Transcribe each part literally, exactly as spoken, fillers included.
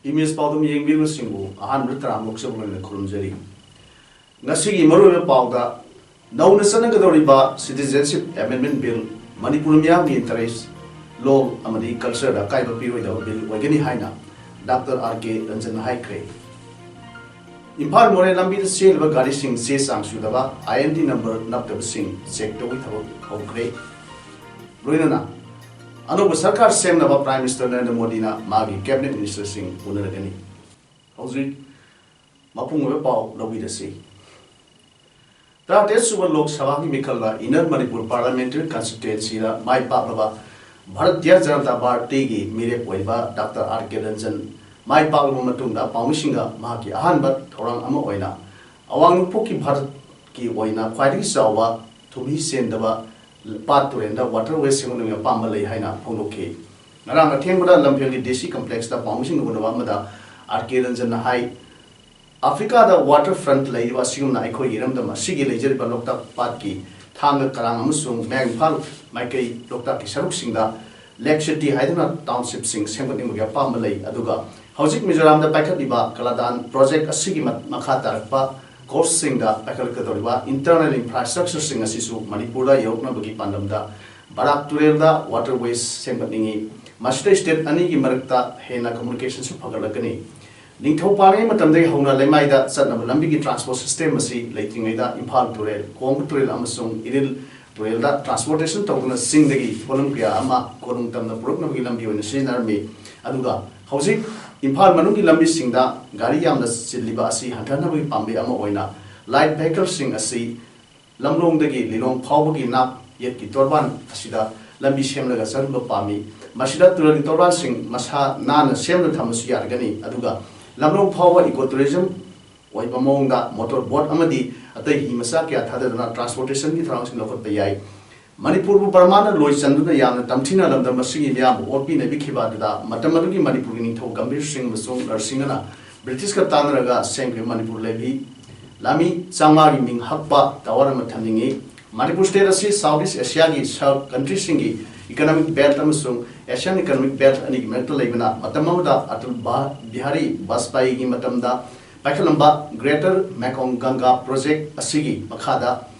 Image ꯄꯥꯎꯗꯝ ꯌꯦꯡꯕꯤꯔꯤꯕꯁꯤꯡꯕꯨ ꯑꯍꯥꯟꯕꯗ ꯇꯔꯥꯝꯅ ꯑꯣꯛꯆꯕ ꯂꯣꯏꯅ ꯈꯨꯔꯨꯝꯖꯔꯤ꯫ ꯉꯁꯤꯒꯤ ꯃꯔꯨꯑꯣꯏꯕ ꯄꯥꯎꯗ, ꯅꯧꯅ ꯆꯠꯅꯒꯗꯧꯔꯤꯕ Citizenship Amendment Bill ꯃꯅꯤꯄꯨꯔ ꯃꯤꯌꯥꯝꯒꯤ interest, ꯂꯣꯜ ꯑꯃꯗꯤ cultureꯗ ꯑꯀꯥꯏꯕ ꯄꯤꯔꯣꯏꯗꯕ bill ꯑꯣꯏꯒꯅꯤ ꯍꯥꯏꯅ ꯗꯥꯛꯇꯔ ꯑꯥꯔ ꯀꯦ ꯔꯟꯖꯟꯅ ꯍꯥꯏꯈ꯭ꯔꯦ꯫ ꯏꯝꯐꯥꯜ ꯃꯣꯔꯦ ꯂꯝꯕꯤꯗ ꯆꯦꯜꯂꯤꯕ ꯒꯥꯔꯤꯁꯤꯡ ꯆꯦ ꯆꯥꯡ ꯁꯨꯗꯕ, I N D number ꯅꯞꯇꯕꯁꯤꯡ check ꯇꯧꯕꯒꯤ ꯊꯕꯛ ꯍꯧꯈ꯭ꯔꯦ꯫ ꯂꯣꯏꯅꯅ ꯑꯅꯧꯕ ꯁꯔꯀꯥꯔ ꯁꯦꯝꯅꯕ Prime Minister ꯅꯔꯦꯟꯗ꯭ꯔ ꯃꯣꯗꯤꯅ ꯃꯥꯒꯤ cabinet ministerꯁꯤꯡ ꯎꯅꯔꯒꯅꯤ꯫ ꯍꯧꯖꯤꯛ ꯃꯄꯨꯡ ꯑꯣꯏꯕ ꯄꯥꯎ ꯂꯧꯕꯤꯔꯁꯤ꯫ ꯇꯔꯥꯇꯔꯦꯠ ꯁꯨꯕ ꯂꯣꯛ ꯁꯚꯥꯒꯤ ꯃꯤꯈꯜꯗ Inner Manipur Parliamentary Constituencyꯗ ꯃꯥꯏ ꯄꯥꯛꯂꯕ ꯚꯥꯔꯇꯤꯌ ꯖꯅꯇꯥ ꯄꯥꯔꯇꯤꯒꯤ ꯃꯤꯔꯦꯞ ꯑꯣꯏꯕ ꯗꯥꯛꯇꯔ ꯑꯥꯔ ꯀꯦ ꯔꯟꯖꯟ ꯃꯥꯏ ꯄꯥꯛꯂꯕ ꯃꯇꯨꯡꯗ ꯄꯥꯎꯃꯤꯁꯤꯡꯒ ꯃꯍꯥꯛꯀꯤ ꯑꯍꯥꯟꯕ ꯊꯧꯔꯥꯡ ꯑꯃ ꯑꯣꯏꯅ ꯑꯋꯥꯡ ꯅꯣꯡꯄꯣꯛꯀꯤ ꯚꯥꯔꯠꯀꯤ ꯑꯣꯏꯅ ꯈ꯭ꯋꯥꯏꯗꯒꯤ ꯆꯥꯎꯕ ꯊꯨꯝꯍꯤ ꯆꯦꯟꯗꯕ ꯄꯥꯠ ꯇꯨꯔꯦꯜꯗ waterway ꯁꯦꯝꯒꯠꯅꯕꯒꯤ ꯑꯄꯥꯝꯕ ꯂꯩ ꯍꯥꯏꯅ ꯐꯣꯡꯗꯣꯛꯈꯤ꯫ ꯉꯔꯥꯡ ꯑꯊꯦꯡꯕꯗ ꯂꯝꯐꯦꯜꯒꯤ D C complexꯇ ꯄꯥꯎꯃꯤꯁꯤꯡꯒ ꯎꯅꯕ ꯑꯃꯗ ꯑꯥꯔ ꯀꯦ ꯔꯟꯖꯟꯅ ꯍꯥꯏ, ꯑꯐ꯭ꯔꯤꯀꯥꯗ water front ꯂꯩꯔꯤꯕ ꯑꯁꯤꯒꯨꯝꯅ ꯑꯩꯈꯣꯏꯒꯤ ꯏꯔꯝꯗꯝ ꯑꯁꯤꯒꯤ ꯂꯩꯖꯔꯤꯕ ꯂꯣꯛꯇꯥꯛ ꯄꯥꯠꯀꯤ ꯊꯥꯡꯒ ꯀꯔꯥꯡ ꯑꯃꯁꯨꯡ ꯃꯌꯥꯡ ꯏꯝꯐꯥꯜ ꯃꯥꯏꯀꯩ ꯂꯣꯛꯇꯥꯛꯀꯤ ꯁꯔꯨꯛꯁꯤꯡꯗ Lake City ꯍꯥꯏꯗꯨꯅ townshipꯁꯤꯡ ꯁꯦꯝꯒꯠꯅꯤꯡꯕꯒꯤ ꯑꯄꯥꯝꯕ ꯂꯩ꯫ ꯑꯗꯨꯒ ꯍꯧꯖꯤꯛ ꯃꯤꯖꯣꯔꯥꯝꯗ ꯄꯥꯏꯈꯠꯂꯤꯕ ꯀꯂꯥꯗꯥꯟ project ꯑꯁꯤꯒꯤ ꯃ-, ꯃꯈꯥ ꯇꯥꯔꯛꯄ coastꯁꯤꯡꯗ ꯄꯥꯏꯈꯠꯂꯛꯀꯗꯧꯔꯤꯕ internal infrastructureꯁꯤꯡ ꯑꯁꯤꯁꯨ ꯃꯅꯤꯄꯨꯔꯗ ꯌꯧꯔꯛꯅꯕꯒꯤ ꯄꯥꯟꯗꯝꯗ ꯕꯔꯥꯛ ꯇꯨꯔꯦꯜꯗ waterways ꯁꯦꯝꯒꯠꯅꯤꯡꯏ꯫ ꯃꯁꯤꯗ state ꯑꯅꯤꯒꯤ ꯃꯔꯛꯇ ꯍꯦꯟꯅ communicationꯁꯨ ꯐꯒꯠꯂꯛꯀꯅꯤ꯫ ꯅꯤꯡꯊꯧ ꯄꯥꯜꯂꯤꯉꯩ ꯃꯇꯝꯗꯒꯤ ꯍꯧꯅ ꯂꯩꯃꯥꯏꯗ ꯆꯠꯅꯕ ꯂꯝꯕꯤꯒꯤ transport system ꯑꯁꯤ ꯂꯩꯇ꯭ꯔꯤꯉꯩꯗ ꯏꯝꯐꯥꯜ ꯇꯨꯔꯦꯜ, ꯀꯣꯡꯕ ꯇꯨꯔꯦꯜ ꯑꯃꯁꯨꯡ ꯏꯔꯤꯜ ꯇꯨꯔꯦꯜꯗ transportation ꯇꯧꯗꯨꯅ ꯆꯤꯡꯗꯒꯤ ꯄꯣꯠꯂꯝ ꯀꯌꯥ ꯑꯃ ꯀꯣꯅꯨꯡ ꯇꯝꯅ ꯄꯨꯔꯛꯅꯕꯒꯤ ꯂꯝꯕꯤ ꯑꯣꯏꯅ ꯁꯤꯖꯤꯟꯅꯔꯝꯃꯤ꯫ ꯑꯗꯨꯒ ꯍꯧꯖꯤꯛ ꯏꯝꯐꯥꯜ ꯃꯅꯨꯡꯒꯤ ꯂꯝꯕꯤꯁꯤꯡꯗ ꯒꯥꯔꯤ ꯌꯥꯝꯅ ꯆꯤꯜꯂꯤꯕ ꯑꯁꯤ ꯍꯟꯊꯍꯟꯅꯕꯒꯤ ꯄꯥꯝꯕꯩ ꯑꯃ ꯑꯣꯏꯅ light vehicleꯁꯤꯡ ꯑꯁꯤ ꯂꯝꯂꯣꯡꯗꯒꯤ ꯂꯤꯂꯣꯡ ꯐꯥꯎꯕꯒꯤ ꯅꯥꯛ ꯌꯦꯠꯀꯤ ꯇꯣꯔꯕꯥꯟ ꯑꯁꯤꯗ ꯂꯝꯕꯤ ꯁꯦꯝꯂꯒ ꯆꯪꯍꯟꯕ ꯄꯥꯝꯃꯤ꯫ ꯃꯁꯤꯗ ꯇꯨꯔꯦꯜꯒꯤ ꯇꯣꯔꯕꯥꯟꯁꯤꯡ ꯃꯁꯥ ꯅꯥꯟꯅ ꯁꯦꯝꯗꯨꯅ ꯊꯝꯕꯁꯨ ꯌꯥꯔꯒꯅꯤ꯫ ꯑꯗꯨꯒ ꯂꯝꯂꯣꯡ ꯐꯥꯎꯕ ꯏꯀꯣ ꯇꯨꯔꯤꯖꯝ ꯑꯣꯏꯕ ꯃꯑꯣꯡꯗ ꯃꯣꯇꯣꯔ ꯕꯣꯠ ꯑꯃꯗꯤ ꯑꯇꯩ ꯍꯤ ꯃꯆꯥ ꯀꯌꯥ ꯊꯥꯗꯗꯨꯅ ꯇ꯭ꯔꯥꯟꯁꯄꯣꯔꯇꯦꯁꯟꯒꯤ ꯊꯧꯔꯥꯡꯁꯤꯡ ꯂꯧꯈꯠꯄ ꯌꯥꯏ꯫ ꯃꯅꯤꯄꯨꯔꯕꯨ ꯕꯔꯃꯥꯅ ꯂꯣꯏ ꯆꯟꯗꯨꯅ ꯌꯥꯝꯅ ꯇꯝꯊꯤꯅ ꯂꯝꯗꯝ ꯑꯁꯤꯒꯤ ꯃꯤꯌꯥꯝꯕꯨ ꯑꯣꯠꯄꯤꯅꯕꯤꯈꯤꯕ ꯑꯗꯨꯗ ꯃꯇꯝ ꯑꯗꯨꯒꯤ ꯃꯅꯤꯄꯨꯔꯒꯤ ꯅꯤꯡꯊꯧ ꯒꯝꯚꯤꯔ ꯁꯤꯡ ꯑꯃꯁꯨꯡ ꯅꯔꯁꯤꯡꯍꯅ ꯕ꯭ꯔꯤꯇꯤꯁꯀ ꯇꯥꯟꯅꯔꯒ ꯁꯦꯝꯈꯤꯕ ꯃꯅꯤꯄꯨꯔ ꯂꯦꯚꯤ ꯂꯥꯃꯤ ꯆꯥꯝꯃꯉꯥꯒꯤ ꯃꯤꯡ ꯍꯛꯄ ꯇꯋꯥꯔ ꯑꯃ ꯊꯝꯅꯤꯡꯏ꯫ ꯃꯅꯤꯄꯨꯔ ꯁ꯭ꯇꯦꯠ ꯑꯁꯤ ꯁꯥꯎꯠ ꯏꯁ ꯑꯦꯁꯤꯌꯥꯒꯤ ꯁꯕ ꯀꯟꯇ꯭ꯔꯤꯁꯤꯡꯒꯤ ꯏꯀꯣꯅꯣꯃꯤꯛ ꯕꯦꯜꯠ ꯑꯃꯁꯨꯡ ꯑꯦꯁꯤꯌꯥꯟ ꯏꯀꯣꯅꯣꯃꯤꯛ ꯕꯦꯜꯠ ꯑꯅꯤꯒꯤ ꯃꯔꯛꯇ ꯂꯩꯕꯅ ꯃꯇꯝ ꯑꯃꯗ ꯑꯇꯜ ꯕꯥ-, ꯕꯤꯍꯥꯔꯤ ꯕꯥꯖꯄꯥꯏꯒꯤ ꯃꯇꯝꯗ ꯄꯥꯏꯈꯠꯂꯝꯕ ꯒ꯭ꯔꯦꯇꯔ ꯃꯦꯀꯣꯡ ꯒꯪꯒꯥ ꯄ꯭ꯔꯣꯖꯦꯛ ꯑꯁꯤꯒꯤ ꯃꯈꯥꯗ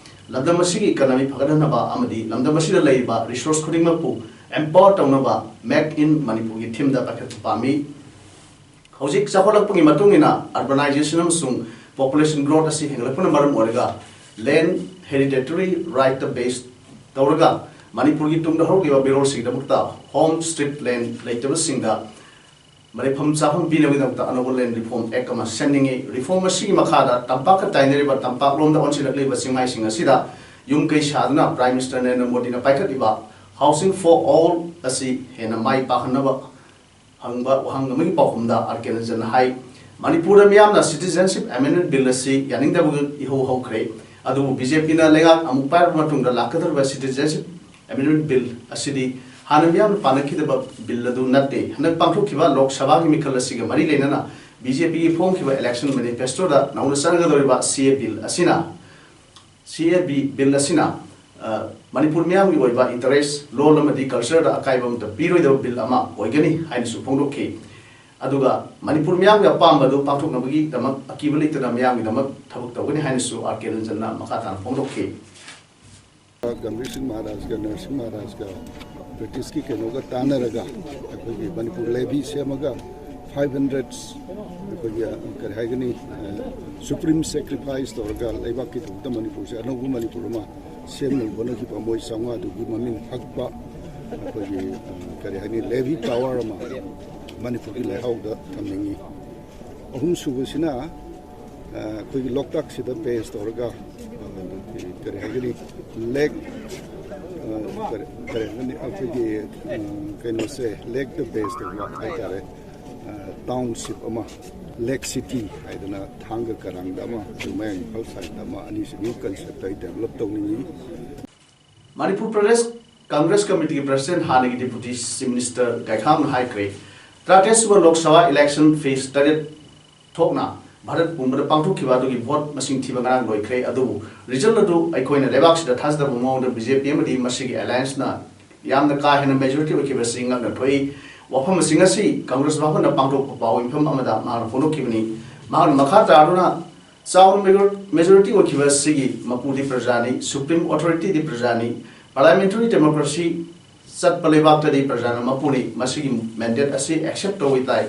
ꯂꯝꯗꯝ ꯑꯁꯤꯒꯤ ꯏꯀꯣꯅꯣꯃꯤ ꯐꯒꯠꯍꯟꯅꯕ ꯑꯃꯗꯤ ꯂꯝꯗꯝ ꯑꯁꯤꯗ ꯂꯩꯔꯤꯕ ꯔꯤꯁꯣꯔꯁ ꯈꯨꯗꯤꯡꯃꯛꯄꯨ ꯑꯦꯝꯄꯥꯋꯔ ꯇꯧꯅꯕ ꯃꯦꯛ ꯏꯟ ꯃꯅꯤꯄꯨꯔꯒꯤ ꯊꯤꯝꯗ ꯄꯥꯏꯈꯠꯄ ꯄꯥꯝꯃꯤ꯫ ꯍꯧꯖꯤꯛ ꯆꯥꯎꯈꯠꯂꯛꯄꯒꯤ ꯃꯇꯨꯡ ꯏꯟꯅ ꯑꯔꯕꯅꯥꯏꯖꯦꯁꯟ ꯑꯃꯁꯨꯡ ꯄꯣꯄꯨꯂꯦꯁꯟ ꯒ꯭ꯔꯣꯠ ꯑꯁꯤ ꯍꯦꯟꯒꯠꯂꯛꯄꯅ ꯃꯔꯝ ꯑꯣꯏꯔꯒ ꯂꯦꯟ ꯍꯦꯔꯤꯗꯦꯇꯔꯤ ꯔꯥꯏꯠꯇ ꯕꯦꯁ ꯇꯧꯔꯒ ꯃꯅꯤꯄꯨꯔꯒꯤ ꯇꯨꯡꯗ ꯍꯧꯔꯛꯂꯤꯕ ꯃꯤꯔꯣꯜꯁꯤꯡꯒꯤꯗꯃꯛꯇ ꯍꯣꯝ ꯁ꯭ꯇ꯭ꯔꯤꯠ ꯂꯦꯟ ꯂꯩꯇꯕꯁꯤꯡꯗ ꯂꯩꯐꯝ ꯆꯥꯐꯝ ꯄꯤꯅꯕꯒꯤꯗꯃꯛꯇ ꯑꯅꯧꯕ ꯂꯦꯟ ꯔꯤꯐꯣꯔꯝ ꯑꯦꯛ ꯑꯃ ꯁꯦꯝꯅꯤꯡꯏ꯫ ꯔꯤꯐꯣꯔꯝ ꯑꯁꯤꯒꯤ ꯃꯈꯥꯗ ꯇꯝꯄꯥꯛꯀ ꯇꯥꯏꯅꯔꯤꯕ ꯇꯝꯄꯥꯛꯂꯣꯝꯗ ꯑꯣꯟꯁꯤꯜꯂꯛꯂꯤꯕ ꯆꯤꯡꯃꯥꯏꯁꯤꯡ ꯑꯁꯤꯗ ꯌꯨꯝ ꯀꯩ ꯁꯥꯗꯨꯅ ꯄ꯭ꯔꯥꯏꯝ ꯃꯤꯅꯤꯁꯇꯔ ꯅꯔꯦꯟꯗ꯭ꯔ ꯃꯣꯗꯤꯅ ꯄꯥꯏꯈꯠꯂꯤꯕ ꯍꯥꯎꯁꯤꯡ ꯐꯣꯔ ꯑꯣꯜ ꯑꯁꯤ ꯍꯦꯟꯅ ꯃꯥꯏ ꯄꯥꯛꯍꯟꯅꯕ ꯍꯪꯕ ꯋꯥꯍꯪ ꯑꯃꯒꯤ ꯄꯥꯎꯈꯨꯝꯗ ꯑꯥꯔ ꯀꯦ ꯔꯟꯖꯟꯅ ꯍꯥꯏ, ꯃꯅꯤꯄꯨꯔꯗ ꯃꯤꯌꯥꯝꯅ ꯁꯤꯇꯤꯖꯦꯟꯁꯤꯞ ꯑꯦꯃꯦꯟꯗꯃꯦꯟꯠ ꯕꯤꯜ ꯑꯁꯤ ꯌꯥꯅꯤꯡꯗꯕꯒ ꯏꯍꯧ ꯍꯧꯈ꯭ꯔꯦ꯫ ꯑꯗꯨꯕꯨ ꯕꯤ ꯖꯦ ꯄꯤꯅ ꯂꯩꯉꯥꯛ ꯑꯃꯨꯛ ꯄꯥꯏꯔꯕ ꯃꯇꯨꯡꯗ ꯂꯥꯛꯀꯗꯧꯔꯤꯕ ꯁꯤꯇꯤꯖꯦꯟꯁꯤꯞ ꯑꯦꯃꯦꯟꯗꯃꯦꯟꯠ ꯕꯤꯜ ꯑꯁꯤꯗꯤ ꯍꯥꯟꯅ ꯃꯤꯌꯥꯝꯅ ꯄꯥꯅꯈꯤꯗꯕ ꯕꯤꯜ ꯑꯗꯨ ꯅꯠꯇꯦ꯫ ꯍꯟꯗꯛ ꯄꯥꯡꯊꯣꯛꯈꯤꯕ ꯂꯣꯛ ꯁꯚꯥꯒꯤ ꯃꯤꯈꯜ ꯑꯁꯤꯒ ꯃꯔꯤ ꯂꯩꯅꯅ ꯕꯤ ꯖꯦ ꯄꯤꯒꯤ ꯐꯣꯡꯈꯤꯕ ꯏꯂꯦꯛꯁꯟ ꯃꯦꯅꯤꯐꯦꯁꯇꯣꯗ ꯅꯧꯅ ꯆꯠꯅꯒꯗꯧꯔꯤꯕ ꯁꯤ ꯑꯦ ꯕꯤꯜ ꯑꯁꯤꯅ ꯁꯤ ꯑꯦ ꯕꯤ ꯕꯤꯜ ꯑꯁꯤꯅ, ꯑ, ꯃꯅꯤꯄꯨꯔ ꯃꯤꯌꯥꯝꯒꯤ ꯑꯣꯏꯕ ꯏꯟꯇꯔꯦꯁ, ꯂꯣꯜ ꯑꯃꯗꯤ ꯀꯜꯆꯔꯗ ꯑꯀꯥꯏꯕ ꯑꯃꯠꯇ ꯄꯤꯔꯣꯏꯗꯕ ꯕꯤꯜ ꯑꯃ ꯑꯣꯏꯒꯅꯤ ꯍꯥꯏꯅꯁꯨ ꯐꯣꯡꯗꯣꯛꯈꯤ꯫ ꯑꯗꯨꯒ ꯃꯅꯤꯄꯨꯔ ꯃꯤꯌꯥꯝꯒꯤ ꯑꯄꯥꯝꯕ ꯑꯗꯨ ꯄꯥꯡꯊꯣꯛꯅꯕꯒꯤꯗꯃꯛ ꯑꯀꯤꯕ ꯂꯩꯇꯅ ꯃꯤꯌꯥꯝꯒꯤꯗꯃꯛ ꯊꯕꯛ ꯇꯧꯒꯅꯤ ꯍꯥꯏꯅꯁꯨ ꯑꯥꯔ ꯀꯦ ꯔꯟꯖꯟꯅ ꯃꯈꯥ ꯇꯥꯅ ꯐꯣꯡꯗꯣꯛꯈꯤ꯫ ꯒꯝꯚꯤꯔ ꯁꯤꯡ ꯃꯍꯥꯔꯥꯖꯀ ꯅꯔꯁꯤꯡ ꯃꯍꯥꯔꯥꯖꯀ ꯕ꯭ꯔꯤꯇꯤꯁꯀꯤ ꯀꯩꯅꯣꯒ ꯇꯥꯟꯅꯔꯒ ꯑꯩꯈꯣꯏꯒꯤ ꯃꯅꯤꯄꯨꯔ ꯂꯦꯚꯤ ꯁꯦꯝꯃꯒ ꯐꯥꯏꯚ ꯍꯟꯗ꯭ꯔꯦꯠ ꯑꯩꯈꯣꯏꯒꯤ ꯀꯔꯤ ꯍꯥꯏꯒꯅꯤ, ꯁꯨꯄ꯭ꯔꯤꯝ ꯁꯦꯀ꯭ꯔꯤꯐꯥꯏꯁ ꯇꯧꯔꯒ ꯂꯩꯕꯥꯛꯀꯤꯗꯃꯛꯇ ꯃꯅꯤꯄꯨꯔꯁꯦ ꯑꯅꯧꯕ ꯃꯅꯤꯄꯨꯔ ꯑꯃ ꯁꯦꯝꯅꯕ ꯍꯣꯠꯅꯈꯤꯕ ꯃꯣꯏ ꯆꯥꯝꯃꯉꯥꯗꯨꯒꯤ ꯃꯃꯤꯡ ꯍꯛꯄ ꯑꯩꯈꯣꯏꯒꯤ ꯀꯔꯤ ꯍꯥꯏꯅꯤ, ꯂꯦꯚꯤ ꯇꯥꯋꯔ ꯑꯃ ꯃꯅꯤꯄꯨꯔꯒꯤ ꯂꯩꯍꯥꯎꯗ ꯊꯝꯅꯤꯡꯉꯤ꯫ ꯑꯍꯨꯝꯁꯨꯕꯁꯤꯅ ꯑꯩꯈꯣꯏꯒꯤ ꯂꯣꯛꯇꯥꯛꯁꯤꯗ ꯕꯦꯁ ꯇꯧꯔꯒ ꯀꯔꯤ ꯍꯥꯏꯒꯅꯤ, ꯂꯦꯛ ꯀꯔꯤ ꯀꯔꯤ ꯍꯥꯏꯒꯅꯤ, ꯑꯩꯈꯣꯏꯒꯤ ꯀꯩꯅꯣꯁꯦ ꯂꯦꯛꯇ ꯕꯦꯁ ꯇꯧꯕ ꯍꯥꯏꯇꯥꯔꯦ꯫ ꯇꯥꯎꯟꯁꯤꯞ ꯑꯃ, ꯂꯦꯛ ꯁꯤꯇꯤ ꯍꯥꯏꯗꯅ ꯊꯥꯡꯒ ꯀꯔꯥꯡꯗ ꯑꯃ, ꯑꯗꯨ ꯃꯌꯥꯡ ꯏꯝꯐꯥꯜ ꯁꯥꯏꯠꯇ ꯑꯃ, ꯑꯅꯤꯁꯤ ꯅ꯭ꯌꯨ ꯀꯟꯁꯦꯞꯇ ꯑꯩ ꯗꯦꯕꯂꯞ ꯇꯧꯅꯤꯡꯉꯤ꯫ ꯃꯅꯤꯄꯨꯔ ꯄ꯭ꯔꯗꯦꯁ ꯀꯪꯒ꯭ꯔꯦꯁ ꯀꯃꯤꯇꯤꯒꯤ ꯄ꯭ꯔꯁꯤꯗꯦꯟ ꯍꯥꯟꯅꯒꯤ ꯗꯤꯄꯨꯇꯤ ꯆꯤꯐ ꯃꯤꯅꯤꯁꯇꯔ ꯒꯥꯏꯈꯥꯝꯅ ꯍꯥꯏꯈ꯭ꯔꯦ, ꯇꯔꯥꯇꯔꯦꯠ ꯁꯨꯕ ꯂꯣꯛ ꯁꯚꯥ ꯏꯂꯦꯛꯁꯟ ꯐꯦꯁ ꯇꯔꯦꯠ ꯊꯣꯛꯅ ꯚꯥꯔꯠ ꯄꯨꯝꯕꯗ ꯄꯥꯡꯊꯣꯛꯈꯤꯕ ꯑꯗꯨꯒꯤ ꯚꯣꯠ ꯃꯁꯤꯡ ꯊꯤꯕ ꯉꯔꯥꯡ ꯂꯣꯏꯈ꯭ꯔꯦ꯫ ꯑꯗꯨꯕꯨ ꯔꯤꯖꯜ ꯑꯗꯨ ꯑꯩꯈꯣꯏꯅ ꯂꯩꯕꯥꯛꯁꯤꯗ ꯊꯥꯖꯗꯕ ꯃꯑꯣꯡꯗ ꯕꯤ ꯖꯦ ꯄꯤ ꯑꯃꯗꯤ ꯃꯁꯤꯒꯤ ꯑꯦꯂꯥꯌꯟꯁꯅ ꯌꯥꯝꯅ ꯀꯥ ꯍꯦꯟꯅ ꯃꯦꯖꯣꯔꯤꯇꯤ ꯑꯣꯏꯈꯤꯕ ꯑꯁꯤ ꯉꯛꯅ ꯊꯣꯛꯏ꯫ ꯋꯥꯐꯝ ꯑꯁꯤꯡ ꯑꯁꯤ ꯀꯪꯒ꯭ꯔꯦꯁ ꯚꯥꯕꯟꯗ ꯄꯥꯡꯊꯣꯛꯄ ꯄꯥꯎ ꯃꯤꯐꯝ ꯑꯃꯗ ꯃꯍꯥꯛꯅ ꯐꯣꯡꯗꯣꯛꯈꯤꯕꯅꯤ꯫ ꯃꯍꯥꯛꯅ ꯃꯈꯥ ꯇꯥꯗꯨꯅ ꯆꯥꯎꯅ ꯃꯦꯖꯣꯔꯤꯇꯤ ꯑꯣꯏꯈꯤꯕ ꯑꯁꯤꯒꯤ ꯃꯄꯨꯗꯤ ꯄ꯭ꯔꯖꯥꯅꯤ, ꯁꯨꯄ꯭ꯔꯤꯝ ꯑꯣꯊꯣꯔꯤꯇꯤꯗꯤ ꯄ꯭ꯔꯖꯥꯅꯤ, ꯄꯥꯔꯂꯤꯌꯥꯃꯦꯟꯇꯔꯤ ꯗꯦꯃꯣꯀ꯭ꯔꯦꯁꯤ ꯆꯠꯄ ꯂꯩꯕꯥꯛꯇꯗꯤ ꯄ꯭ꯔꯖꯥꯅ ꯃꯄꯨꯅꯤ꯫ ꯃꯁꯤꯒꯤ ꯃꯦꯟꯗꯦꯠ ꯑꯁꯤ ꯑꯦꯛꯁꯦꯞ ꯇꯧꯕ ꯇꯥꯏ,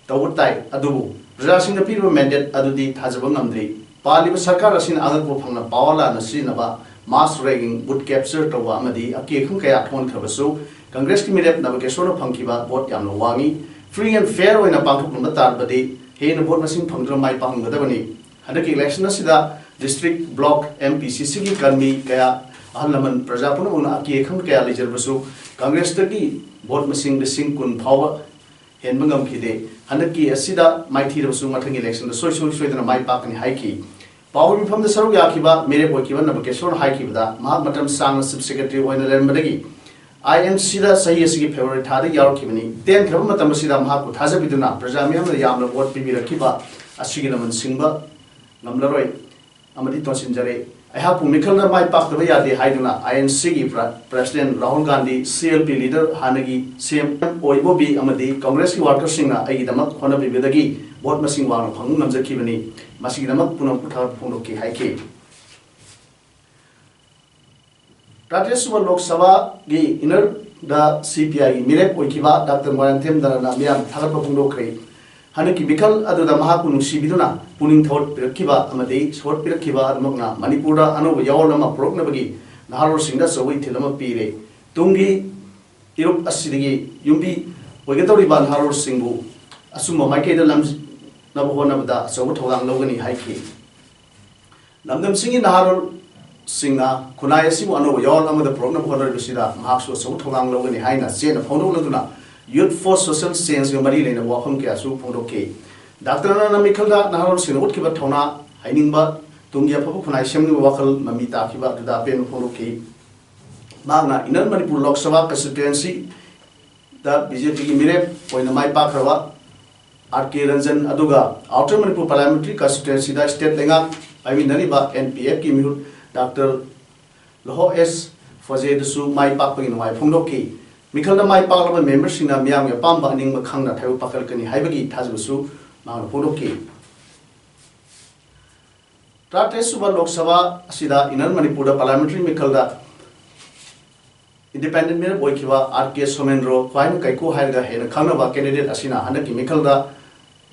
ꯇꯧꯕ ꯇꯥꯏ꯫ ꯑꯗꯨꯕꯨ ꯄ꯭ꯔꯖꯥꯁꯤꯡꯅ ꯄꯤꯔꯤꯕ ꯃꯦꯟꯗꯦꯠ ꯑꯗꯨꯗꯤ ꯊꯥꯖꯕ ꯉꯝꯗ꯭ꯔꯤ꯫ ꯄꯥꯜꯂꯤꯕ ꯁꯔꯀꯥꯔ ꯑꯁꯤꯅ ꯑꯉꯛꯄ ꯐꯪꯅ ꯄꯥꯋꯔ ꯂꯥꯟꯅ ꯁꯤꯖꯤꯟꯅꯕ, ꯃꯥꯁ ꯔꯦꯒꯤꯡ, ꯕꯨꯠ ꯀꯦꯞꯆꯔ ꯇꯧꯕ ꯑꯃꯗꯤ ꯑꯀꯤ ꯑꯈꯪ ꯀꯌꯥ ꯊꯣꯛꯍꯟꯈ꯭ꯔꯕꯁꯨ ꯀꯪꯒ꯭ꯔꯦꯁꯀꯤ ꯃꯤꯔꯦꯞ ꯅꯕꯀꯦꯁꯣꯔꯅ ꯐꯪꯈꯤꯕ ꯚꯣꯠ ꯌꯥꯝꯅ ꯋꯥꯡꯏ꯫ ꯐ꯭ꯔꯤ ꯑꯦꯟ ꯐꯦꯌꯔ ꯑꯣꯏꯅ ꯄꯥꯡꯊꯣꯛꯂꯝꯕ ꯇꯥꯔꯕꯗꯤ ꯍꯦꯟꯅ ꯚꯣꯠ ꯃꯁꯤꯡ ꯐꯪꯗꯨꯅ ꯃꯥꯏ ꯄꯥꯛꯍꯟꯒꯗꯕꯅꯤ꯫ ꯍꯟꯗꯛꯀꯤ ꯏꯂꯦꯛꯁꯟ ꯑꯁꯤꯗ ꯗꯤꯁꯇ꯭ꯔꯤꯛ, ꯕ꯭ꯂꯣꯛ, ꯑꯦꯝ ꯄꯤ ꯁꯤ ꯁꯤꯒꯤ ꯀꯔꯃꯤ ꯀꯌꯥ, ꯑꯍꯜ ꯂꯃꯟ, ꯄ꯭ꯔꯖꯥ ꯄꯨꯝꯅꯃꯛꯅ ꯑꯀꯤ ꯑꯈꯪ ꯀꯌꯥ ꯂꯩꯖꯔꯕꯁꯨ ꯀꯪꯒ꯭ꯔꯦꯁꯇꯒꯤ ꯚꯣꯠ ꯃꯁꯤꯡ ꯂꯤꯁꯤꯡ ꯀꯨꯟ ꯐꯥꯎꯕ ꯍꯦꯟꯕ ꯉꯝꯈꯤꯗꯦ꯫ ꯍꯟꯗꯛꯀꯤ ꯑꯁꯤꯗ ꯃꯥꯏꯊꯤꯔꯕꯁꯨ ꯃꯊꯪꯒꯤ ꯏꯂꯦꯛꯁꯟꯗ ꯁꯣꯏ ꯁꯣꯏ ꯁꯣꯏꯗꯅ ꯃꯥꯏ ꯄꯥꯛꯀꯅꯤ ꯍꯥꯏꯈꯤ꯫ ꯄꯥꯎꯒꯤ ꯃꯤꯐꯝꯗ ꯁꯔꯨꯛ ꯌꯥꯈꯤꯕ ꯃꯤꯔꯦꯞ ꯑꯣꯏꯈꯤꯕ ꯅꯕꯀꯦꯁꯣꯔꯅ ꯍꯥꯏꯈꯤꯕꯗ, ꯃꯍꯥꯛ ꯃꯇꯝ ꯁꯥꯡꯅ ꯆꯤꯐ ꯁꯦꯀ꯭ꯔꯦꯇꯔꯤ ꯑꯣꯏꯅ ꯂꯩꯔꯝꯕꯗꯒꯤ ꯑꯥꯏ ꯑꯦꯟ ꯁꯤꯗ ꯆꯍꯤ ꯑꯁꯤꯒꯤ ꯐꯦꯕ꯭ꯔꯨꯋꯥꯔꯤ ꯊꯥꯗ ꯌꯥꯎꯔꯛꯈꯤꯕꯅꯤ꯫ ꯇꯦꯟꯈ꯭ꯔꯕ ꯃꯇꯝ ꯑꯁꯤꯗ ꯃꯍꯥꯛꯄꯨ ꯊꯥꯖꯕꯤꯗꯨꯅ ꯄ꯭ꯔꯖꯥ ꯃꯤꯌꯥꯝꯅ ꯌꯥꯝꯅ ꯚꯣꯠ ꯄꯤꯕꯤꯔꯛꯈꯤꯕ ꯑꯁꯤꯒꯤ ꯂꯃꯟ ꯁꯤꯡꯕ ꯉꯝꯂꯔꯣꯏ ꯑꯃꯗꯤ ꯇꯣꯟꯁꯤꯟꯖꯔꯦ꯫ ꯑꯩꯍꯥꯛꯄꯨ ꯃꯤꯈꯜꯗ ꯃꯥꯏ ꯄꯥꯛꯇꯕ ꯌꯥꯗꯦ ꯍꯥꯏꯗꯨꯅ ꯑꯥꯏ ꯑꯦꯟ ꯁꯤꯒꯤ president Rahul Gandhi, C L P leader ꯍꯥꯟꯅꯒꯤ ꯁꯤ ꯑꯦꯝ ꯑꯣꯏꯕꯣꯕꯤ ꯑꯃꯗꯤ ꯀꯪꯒ꯭ꯔꯦꯁꯀꯤ ꯋꯥꯔꯀꯔꯁꯤꯡꯅ ꯑꯩꯒꯤꯗꯃꯛ ꯍꯣꯠꯅꯕꯤꯕꯗꯒꯤ ꯚꯣꯠ ꯃꯁꯤꯡ ꯋꯥꯡꯅ ꯐꯪꯕ ꯉꯝꯖꯈꯤꯕꯅꯤ꯫ ꯃꯁꯤꯒꯤꯗꯃꯛ ꯄꯨꯝꯅꯃꯛꯄꯨ ꯊꯥꯒꯠꯄ ꯐꯣꯡꯗꯣꯛꯈꯤ ꯍꯥꯏꯈꯤ꯫ ꯇꯔꯥꯇꯔꯦꯠ ꯁꯨꯕ ꯂꯣꯛ ꯁꯚꯥꯒꯤ ꯏꯟꯅꯔꯗ ꯁꯤ ꯄꯤ ꯑꯥꯏꯒꯤ ꯃꯤꯔꯦꯞ ꯑꯣꯏꯈꯤꯕ ꯗꯥꯛꯇꯔ ꯃꯣꯏꯔꯥꯡꯊꯦꯝ ꯗꯔꯅ ꯃꯤꯌꯥꯝ ꯊꯥꯒꯠꯄ ꯐꯣꯡꯗꯣꯛꯈ꯭ꯔꯦ꯫ ꯍꯟꯗꯛꯀꯤ ꯃꯤꯈꯜ ꯑꯗꯨꯗ ꯃꯍꯥꯛꯄꯨ ꯅꯨꯡꯁꯤꯕꯤꯗꯨꯅ ꯄꯨꯛꯅꯤꯡ ꯊꯧꯒꯠꯄꯤꯔꯛꯈꯤꯕ ꯑꯃꯗꯤ ꯁꯧꯒꯠꯄꯤꯔꯛꯈꯤꯕ ꯑꯗꯨꯃꯛꯅ ꯃꯅꯤꯄꯨꯔꯗ ꯑꯅꯧꯕ ꯌꯥꯑꯣꯜ ꯑꯃ ꯄꯨꯔꯛꯅꯕꯒꯤ ꯅꯍꯥꯔꯣꯜꯁꯤꯡꯗ ꯑꯆꯧꯕ ꯏꯊꯤꯜ ꯑꯃ ꯄꯤꯔꯦ꯫ ꯇꯨꯡꯒꯤ ꯏꯔꯨꯞ ꯑꯁꯤꯗꯒꯤ ꯌꯨꯝꯕꯤ ꯑꯣꯏꯒꯗꯧꯔꯤꯕ ꯅꯍꯥꯔꯣꯜꯁꯤꯡꯕꯨ ꯑꯆꯨꯝꯕ ꯃꯥꯏꯀꯩꯗ ꯂꯝꯖꯤꯡꯅꯕ ꯍꯣꯠꯅꯕꯗ ꯑꯆꯧꯕ ꯊꯧꯗꯥꯡ ꯂꯧꯒꯅꯤ ꯍꯥꯏꯈꯤ꯫ ꯂꯝꯗꯝꯁꯤꯡꯒꯤ ꯅꯍꯥꯔꯣꯜꯁꯤꯡꯅ ꯈꯨꯟꯅꯥꯏ ꯑꯁꯤꯕꯨ ꯑꯅꯧꯕ ꯌꯥꯑꯣꯜ ꯑꯃꯗ ꯄꯨꯔꯛꯅꯕ ꯍꯣꯠꯅꯔꯤꯕꯁꯤꯗ ꯃꯍꯥꯛꯁꯨ ꯑꯆꯧꯕ ꯊꯧꯗꯥꯡ ꯂꯧꯒꯅꯤ ꯍꯥꯏꯅ ꯆꯦꯠꯅ ꯐꯣꯡꯗꯣꯛꯂꯗꯨꯅ Youth for Social Change ꯒ ꯃꯔꯤ ꯂꯩꯅꯕ ꯋꯥꯐꯝ ꯀꯌꯥꯁꯨ ꯐꯣꯡꯗꯣꯛꯈꯤ꯫ ꯗꯥꯛꯇꯔꯅ ꯃꯤꯈꯜꯗ ꯅꯍꯥꯔꯣꯜꯁꯤꯡꯅ ꯎꯠꯈꯤꯕ ꯊꯧꯅꯥ, ꯍꯩꯅꯤꯡꯕ, ꯇꯨꯡꯒꯤ ꯑꯐꯕ ꯈꯨꯟꯅꯥꯏ ꯁꯦꯝꯅꯕ ꯋꯥꯈꯜ ꯃꯃꯤ ꯇꯥꯈꯤꯕ ꯑꯗꯨꯗ ꯑꯄꯦꯟꯕ ꯐꯣꯡꯗꯣꯛꯈꯤ꯫ ꯃꯍꯥꯛꯅ Inner Manipur Lok Sabha constituency ꯗ ꯕꯤ ꯖꯦ ꯄꯤꯒꯤ ꯃꯤꯔꯦꯞ ꯑꯣꯏꯅ ꯃꯥꯏ ꯄꯥꯛꯈ꯭ꯔꯕ ꯑꯥꯔ ꯀꯦ ꯔꯟꯖꯟ, ꯑꯗꯨꯒ Outer Manipur Parliamentary Constituency ꯗ state ꯂꯩꯉꯥꯛ ꯄꯥꯏꯃꯤꯟꯅꯔꯤꯕ ꯑꯦꯟ ꯄꯤ ꯑꯦꯐ ꯀꯤ ꯃꯤꯍꯨꯠ ꯗꯥꯛꯇꯔ ꯂꯣꯍꯣ ꯑꯦꯁ ꯐꯣꯖꯦꯗꯁꯨ ꯃꯥꯏ ꯄꯥꯛꯄꯒꯤ ꯅꯨꯡꯉꯥꯏ ꯐꯣꯡꯗꯣꯛꯈꯤ꯫ ꯃꯤꯈꯜꯗ ꯃꯥꯏ ꯄꯥꯛꯂꯕ ꯃꯦꯝꯕꯔꯁꯤꯡꯅ ꯃꯤꯌꯥꯝꯒꯤ ꯑꯄꯥꯝꯕ ꯑꯅꯤꯡꯕ ꯈꯪꯅ ꯊꯥꯏꯕꯛ ꯄꯥꯡꯈꯠꯂꯛꯀꯅꯤ ꯍꯥꯏꯕꯒꯤ ꯊꯥꯖꯕꯁꯨ ꯃꯍꯥꯛꯅ ꯐꯣꯡꯗꯣꯛꯈꯤ꯫ ꯇꯔꯥꯇꯔꯦꯠ ꯁꯨꯕ ꯂꯣꯛ ꯁꯚꯥ ꯑꯁꯤꯗ Inner Manipur ꯗ parliamentary ꯃꯤꯈꯜꯗ independent ꯃꯤꯔꯦꯞ ꯑꯣꯏꯈꯤꯕ ꯑꯥꯔ ꯀꯦ ꯁꯣꯃꯦꯟꯗ꯭ꯔꯣ, ꯈ꯭ꯋꯥꯏꯅ ꯀꯩꯀꯨ ꯍꯥꯏꯔꯒ ꯍꯦꯟꯅ ꯈꯪꯅꯕ candidate ꯑꯁꯤꯅ ꯍꯟꯗꯛꯀꯤ ꯃꯤꯈꯜꯗ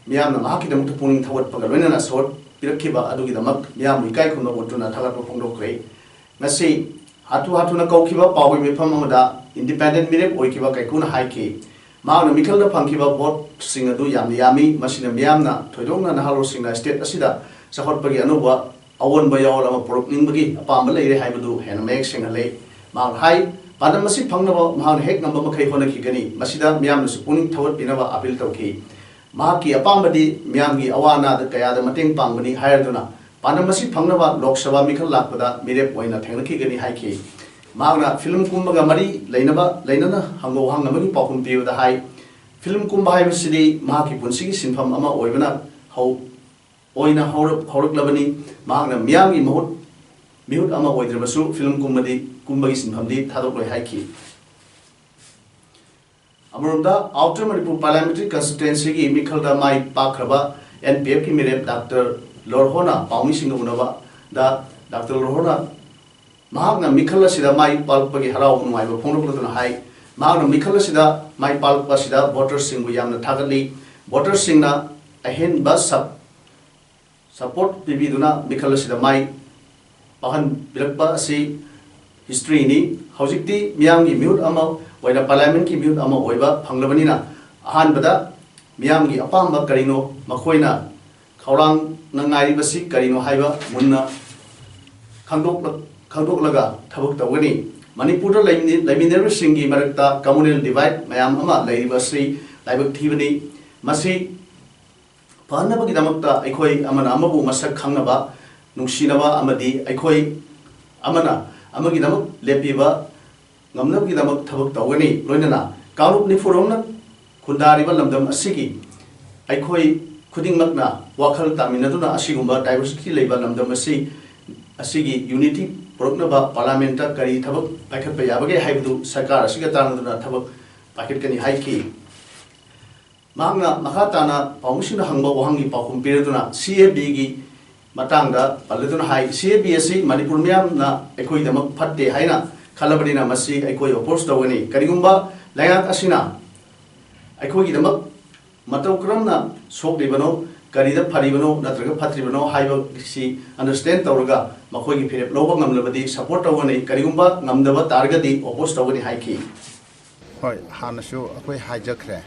ꯃꯤꯌꯥꯝꯅ ꯃꯍꯥꯛꯀꯤꯗꯃꯛꯇ ꯄꯨꯛꯅꯤꯡ ꯊꯧꯒꯠꯄꯒ ꯂꯣꯏꯅꯅ support ꯄꯤꯔꯛꯈꯤꯕ ꯑꯗꯨꯒꯤꯗꯃꯛ ꯃꯤꯌꯥꯝꯕꯨ ꯏꯀꯥꯏ ꯈꯨꯝꯅꯕ ꯎꯠꯇꯨꯅ ꯊꯥꯒꯠꯄ ꯐꯣꯡꯗꯣꯛꯈ꯭ꯔꯦ꯫ ꯉꯁꯤ ꯍꯥꯊꯨ ꯍꯥꯊꯨꯅ ꯀꯧꯈꯤꯕ ꯄꯥꯎꯒꯤ ꯃꯤꯐꯝ ꯑꯃꯗ independent ꯃꯤꯔꯦꯞ ꯑꯣꯏꯈꯤꯕ ꯀꯩꯀꯨꯅ ꯍꯥꯏꯈꯤ, ꯃꯍꯥꯛꯅ ꯃꯤꯈꯜꯗ ꯐꯪꯈꯤꯕ vote ꯁꯤꯡ ꯑꯗꯨ ꯌꯥꯝꯅ ꯌꯥꯝꯃꯤ, ꯃꯁꯤꯅ ꯃꯤꯌꯥꯝꯅ, ꯊꯣꯏꯗꯣꯛꯅ ꯅꯍꯥꯔꯣꯜꯁꯤꯡꯅ state ꯑꯁꯤꯗ ꯆꯥꯎꯈꯠꯄꯒꯤ ꯑꯅꯧꯕ ꯑꯑꯣꯟꯕ ꯌꯥꯑꯣꯜ ꯑꯃ ꯄꯨꯔꯛꯅꯤꯡꯕꯒꯤ ꯑꯄꯥꯝꯕ ꯂꯩꯔꯦ ꯍꯥꯏꯕꯗꯨ ꯍꯦꯟꯅ ꯃꯌꯦꯛ ꯁꯦꯡꯍꯜꯂꯦ꯫ ꯃꯍꯥꯛꯅ ꯍꯥꯏ, ꯄꯥꯟꯗꯝ ꯑꯁꯤ ꯐꯪꯅꯕ ꯃꯍꯥꯛꯅ ꯍꯦꯛ ꯉꯝꯕ ꯃꯈꯩ ꯍꯣꯠꯅꯈꯤꯒꯅꯤ꯫ ꯃꯁꯤꯗ ꯃꯤꯌꯥꯝꯅꯁꯨ ꯄꯨꯛꯅꯤꯡ ꯊꯧꯒꯠꯄꯤꯅꯕ appeal ꯇꯧꯈꯤ꯫ ꯃꯍꯥꯛꯀꯤ ꯑꯄꯥꯝꯕꯗꯤ ꯃꯤꯌꯥꯝꯒꯤ ꯑꯋꯥ ꯑꯅꯥꯗ ꯀꯌꯥꯗ ꯃꯇꯦꯡ ꯄꯥꯡꯕꯅꯤ ꯍꯥꯏꯔꯗꯨꯅ, ꯄꯥꯟꯗꯝ ꯑꯁꯤ ꯐꯪꯅꯕ ꯂꯣꯛ ꯁꯚꯥ ꯃꯤꯈꯜ ꯂꯥꯛꯄꯗ ꯃꯤꯔꯦꯞ ꯑꯣꯏꯅ ꯊꯦꯡꯅꯈꯤꯒꯅꯤ ꯍꯥꯏꯈꯤ꯫ ꯃꯍꯥꯛꯅ film ꯀꯨꯝꯕꯒ ꯃꯔꯤ ꯂꯩꯅꯕ, ꯂꯩꯅꯅ ꯍꯪꯒꯧ ꯍꯪ ꯑꯃꯒꯤ ꯄꯥꯎꯈꯨꯝ ꯄꯤꯕꯗ ꯍꯥꯏ, film ꯀꯨꯝꯕ ꯍꯥꯏꯕꯁꯤꯗꯤ ꯃꯍꯥꯛꯀꯤ ꯄꯨꯟꯁꯤꯒꯤ ꯁꯤꯟꯐꯝ ꯑꯃ ꯑꯣꯏꯕꯅ ꯍꯧ-, ꯑꯣꯏꯅ ꯍꯧꯔꯛ-, ꯍꯧꯔꯛꯂꯕꯅꯤ꯫ ꯃꯍꯥꯛꯅ ꯃꯤꯌꯥꯝꯒꯤ ꯃꯍꯨꯠ, ꯃꯤꯍꯨꯠ ꯑꯃ ꯑꯣꯏꯗ꯭ꯔꯕꯁꯨ film ꯀꯨꯝꯕꯗꯤ, ꯀꯨꯝꯕꯒꯤ ꯁꯤꯟꯐꯝꯗꯤ ꯊꯥꯗꯣꯛꯂꯣꯏ ꯍꯥꯏꯈꯤ꯫ ꯑꯃꯔꯣꯝꯗ, Outer Manipur Parliamentary Constituency ꯒꯤ ꯃꯤꯈꯜꯗ ꯃꯥꯏ ꯄꯥꯛꯈ꯭ꯔꯕ ꯑꯦꯟ ꯄꯤ ꯑꯦꯐ ꯀꯤ ꯃꯤꯔꯦꯞ ꯗꯥꯛꯇꯔ ꯂꯣꯔꯍꯣꯅ ꯄꯥꯎꯃꯤꯁꯤꯡꯒ ꯎꯅꯕꯗ ꯗꯥꯛꯇꯔ ꯂꯣꯔꯍꯣꯅ ꯃꯍꯥꯛꯅ ꯃꯤꯈꯜ ꯑꯁꯤꯗ ꯃꯥꯏ ꯄꯥꯛꯂꯛꯄꯒꯤ ꯍꯔꯥꯎ ꯅꯨꯡꯉꯥꯏꯕ ꯐꯣꯡꯗꯣꯛꯂꯗꯨꯅ ꯍꯥꯏ, ꯃꯍꯥꯛꯅ ꯃꯤꯈꯜ ꯑꯁꯤꯗ ꯃꯥꯏ ꯄꯥꯛꯂꯛꯄ ꯑꯁꯤꯗ voter ꯁꯤꯡꯕꯨ ꯌꯥꯝꯅ ꯊꯥꯒꯠꯂꯤ꯫ Voter ꯁꯤꯡꯅ ꯑꯍꯦꯟꯕ sub-, support ꯄꯤꯕꯤꯗꯨꯅ ꯃꯤꯈꯜ ꯑꯁꯤꯗ ꯃꯥꯏ ꯄꯥꯛꯍꯟꯕꯤꯔꯛꯄ ꯑꯁꯤ history ꯅꯤ꯫ ꯍꯧꯖꯤꯛꯇꯤ ꯃꯤꯌꯥꯝꯒꯤ ꯃꯤꯍꯨꯠ ꯑꯃ ꯑꯣꯏꯅ, parliament ꯀꯤ ꯃꯤꯍꯨꯠ ꯑꯃ ꯑꯣꯏꯕ ꯐꯪꯂꯕꯅꯤꯅ, ꯑꯍꯥꯟꯕꯗ ꯃꯤꯌꯥꯝꯒꯤ ꯑꯄꯥꯝꯕ ꯀꯔꯤꯅꯣ, ꯃꯈꯣꯏꯅ ꯈꯧꯔꯥꯡꯅ ꯉꯥꯏꯔꯤꯕꯁꯤ ꯀꯔꯤꯅꯣ ꯍꯥꯏꯕ ꯃꯨꯟꯅ ꯈꯪꯗꯣꯛꯂ-, ꯈꯪꯗꯣꯛꯂꯒ ꯊꯕꯛ ꯇꯧꯒꯅꯤ꯫ ꯃꯅꯤꯄꯨꯔꯗ ꯂꯩꯃꯤ-, ꯂꯩꯃꯤꯟꯅꯔꯤꯕꯁꯤꯡꯒꯤ ꯃꯔꯛꯇ communal divide ꯃꯌꯥꯝ ꯑꯃ ꯂꯩꯔꯤꯕ ꯑꯁꯤ ꯂꯥꯏꯕꯛ ꯊꯤꯕꯅꯤ꯫ ꯃꯁꯤ ꯐꯍꯟꯅꯕꯒꯤꯗꯃꯛꯇ ꯑꯩꯈꯣꯏ ꯑꯃꯅ ꯑꯃꯕꯨ ꯃꯁꯛ ꯈꯪꯅꯕ, ꯅꯨꯡꯁꯤꯅꯕ ꯑꯃꯗꯤ ꯑꯩꯈꯣꯏ ꯑꯃꯅ ꯑꯃꯒꯤꯗꯃꯛ ꯂꯦꯞꯄꯤꯕ ꯉꯝꯅꯕꯒꯤꯗꯃꯛ ꯊꯕꯛ ꯇꯧꯒꯅꯤ꯫ ꯂꯣꯏꯅꯅ ꯀꯥꯡꯂꯨꯞ ꯅꯤꯐꯨꯔꯣꯝꯅ ꯈꯨꯟꯗꯥꯔꯤꯕ ꯂꯝꯗꯝ ꯑꯁꯤꯒꯤ ꯑꯩꯈꯣꯏ ꯈꯨꯗꯤꯡꯃꯛꯅ ꯋꯥꯈꯜ ꯇꯥꯃꯤꯟꯅꯗꯨꯅ ꯑꯁꯤꯒꯨꯝꯕ diversity ꯂꯩꯕ ꯂꯝꯗꯝ ꯑꯁꯤ, ꯑꯁꯤꯒꯤ unity ꯄꯨꯔꯛꯅꯕ parliament ꯀꯔꯤ ꯊꯕꯛ ꯄꯥꯏꯈꯠꯄ ꯌꯥꯕꯒꯦ ꯍꯥꯏꯕꯗꯨ ꯁꯔꯀꯥꯔ ꯑꯁꯤꯒ ꯇꯥꯟꯅꯗꯨꯅ ꯊꯕꯛ ꯄꯥꯏꯈꯠꯀꯅꯤ ꯍꯥꯏꯈꯤ꯫ ꯃꯍꯥꯛꯅ ꯃꯈꯥ ꯇꯥꯅ ꯄꯥꯎꯃꯤꯁꯤꯡꯅ ꯍꯪꯕ ꯋꯥꯍꯪꯒꯤ ꯄꯥꯎꯈꯨꯝ ꯄꯤꯔꯗꯨꯅ CABꯒꯤ ꯃꯇꯥꯡꯗ ꯄꯜꯂꯗꯨꯅ ꯍꯥꯏ, CAB ꯑꯁꯤ ꯃꯅꯤꯄꯨꯔ ꯃꯤꯌꯥꯝꯅ ꯑꯩꯈꯣꯏꯒꯤꯗꯃꯛ ꯐꯠꯇꯦ ꯍꯥꯏꯅ ꯈꯜꯂꯕꯅꯤꯅ ꯃꯁꯤ ꯑꯩꯈꯣꯏ oppose ꯇꯧꯒꯅꯤ꯫ ꯀꯔꯤꯒꯨꯝꯕ ꯂꯩꯉꯥꯛ ꯑꯁꯤꯅ ꯑꯩꯈꯣꯏꯒꯤꯗꯃꯛ ꯃꯇꯧ ꯀꯔꯝꯅ ꯁꯣꯛꯂꯤꯕꯅꯣ, ꯀꯔꯤꯗ ꯐꯔꯤꯕꯅꯣ ꯅꯠꯇ꯭ꯔꯒ ꯐꯠꯇ꯭ꯔꯤꯕꯅꯣ ꯍꯥꯏꯕꯁꯤ understand ꯇꯧꯔꯒ ꯃꯈꯣꯏꯒꯤ ꯐꯤꯔꯦꯞ ꯂꯧꯕ ꯉꯝꯂꯕꯗꯤ support ꯇꯧꯒꯅꯤ꯫ ꯀꯔꯤꯒꯨꯝꯕ ꯉꯝꯗꯕ ꯇꯥꯔꯒꯗꯤ oppose ꯇꯧꯒꯅꯤ ꯍꯥꯏꯈꯤ꯫ ꯍꯣꯏ, ꯍꯥꯟꯅꯁꯨ ꯑꯩꯈꯣꯏ ꯍꯥꯏꯖꯈ꯭ꯔꯦ,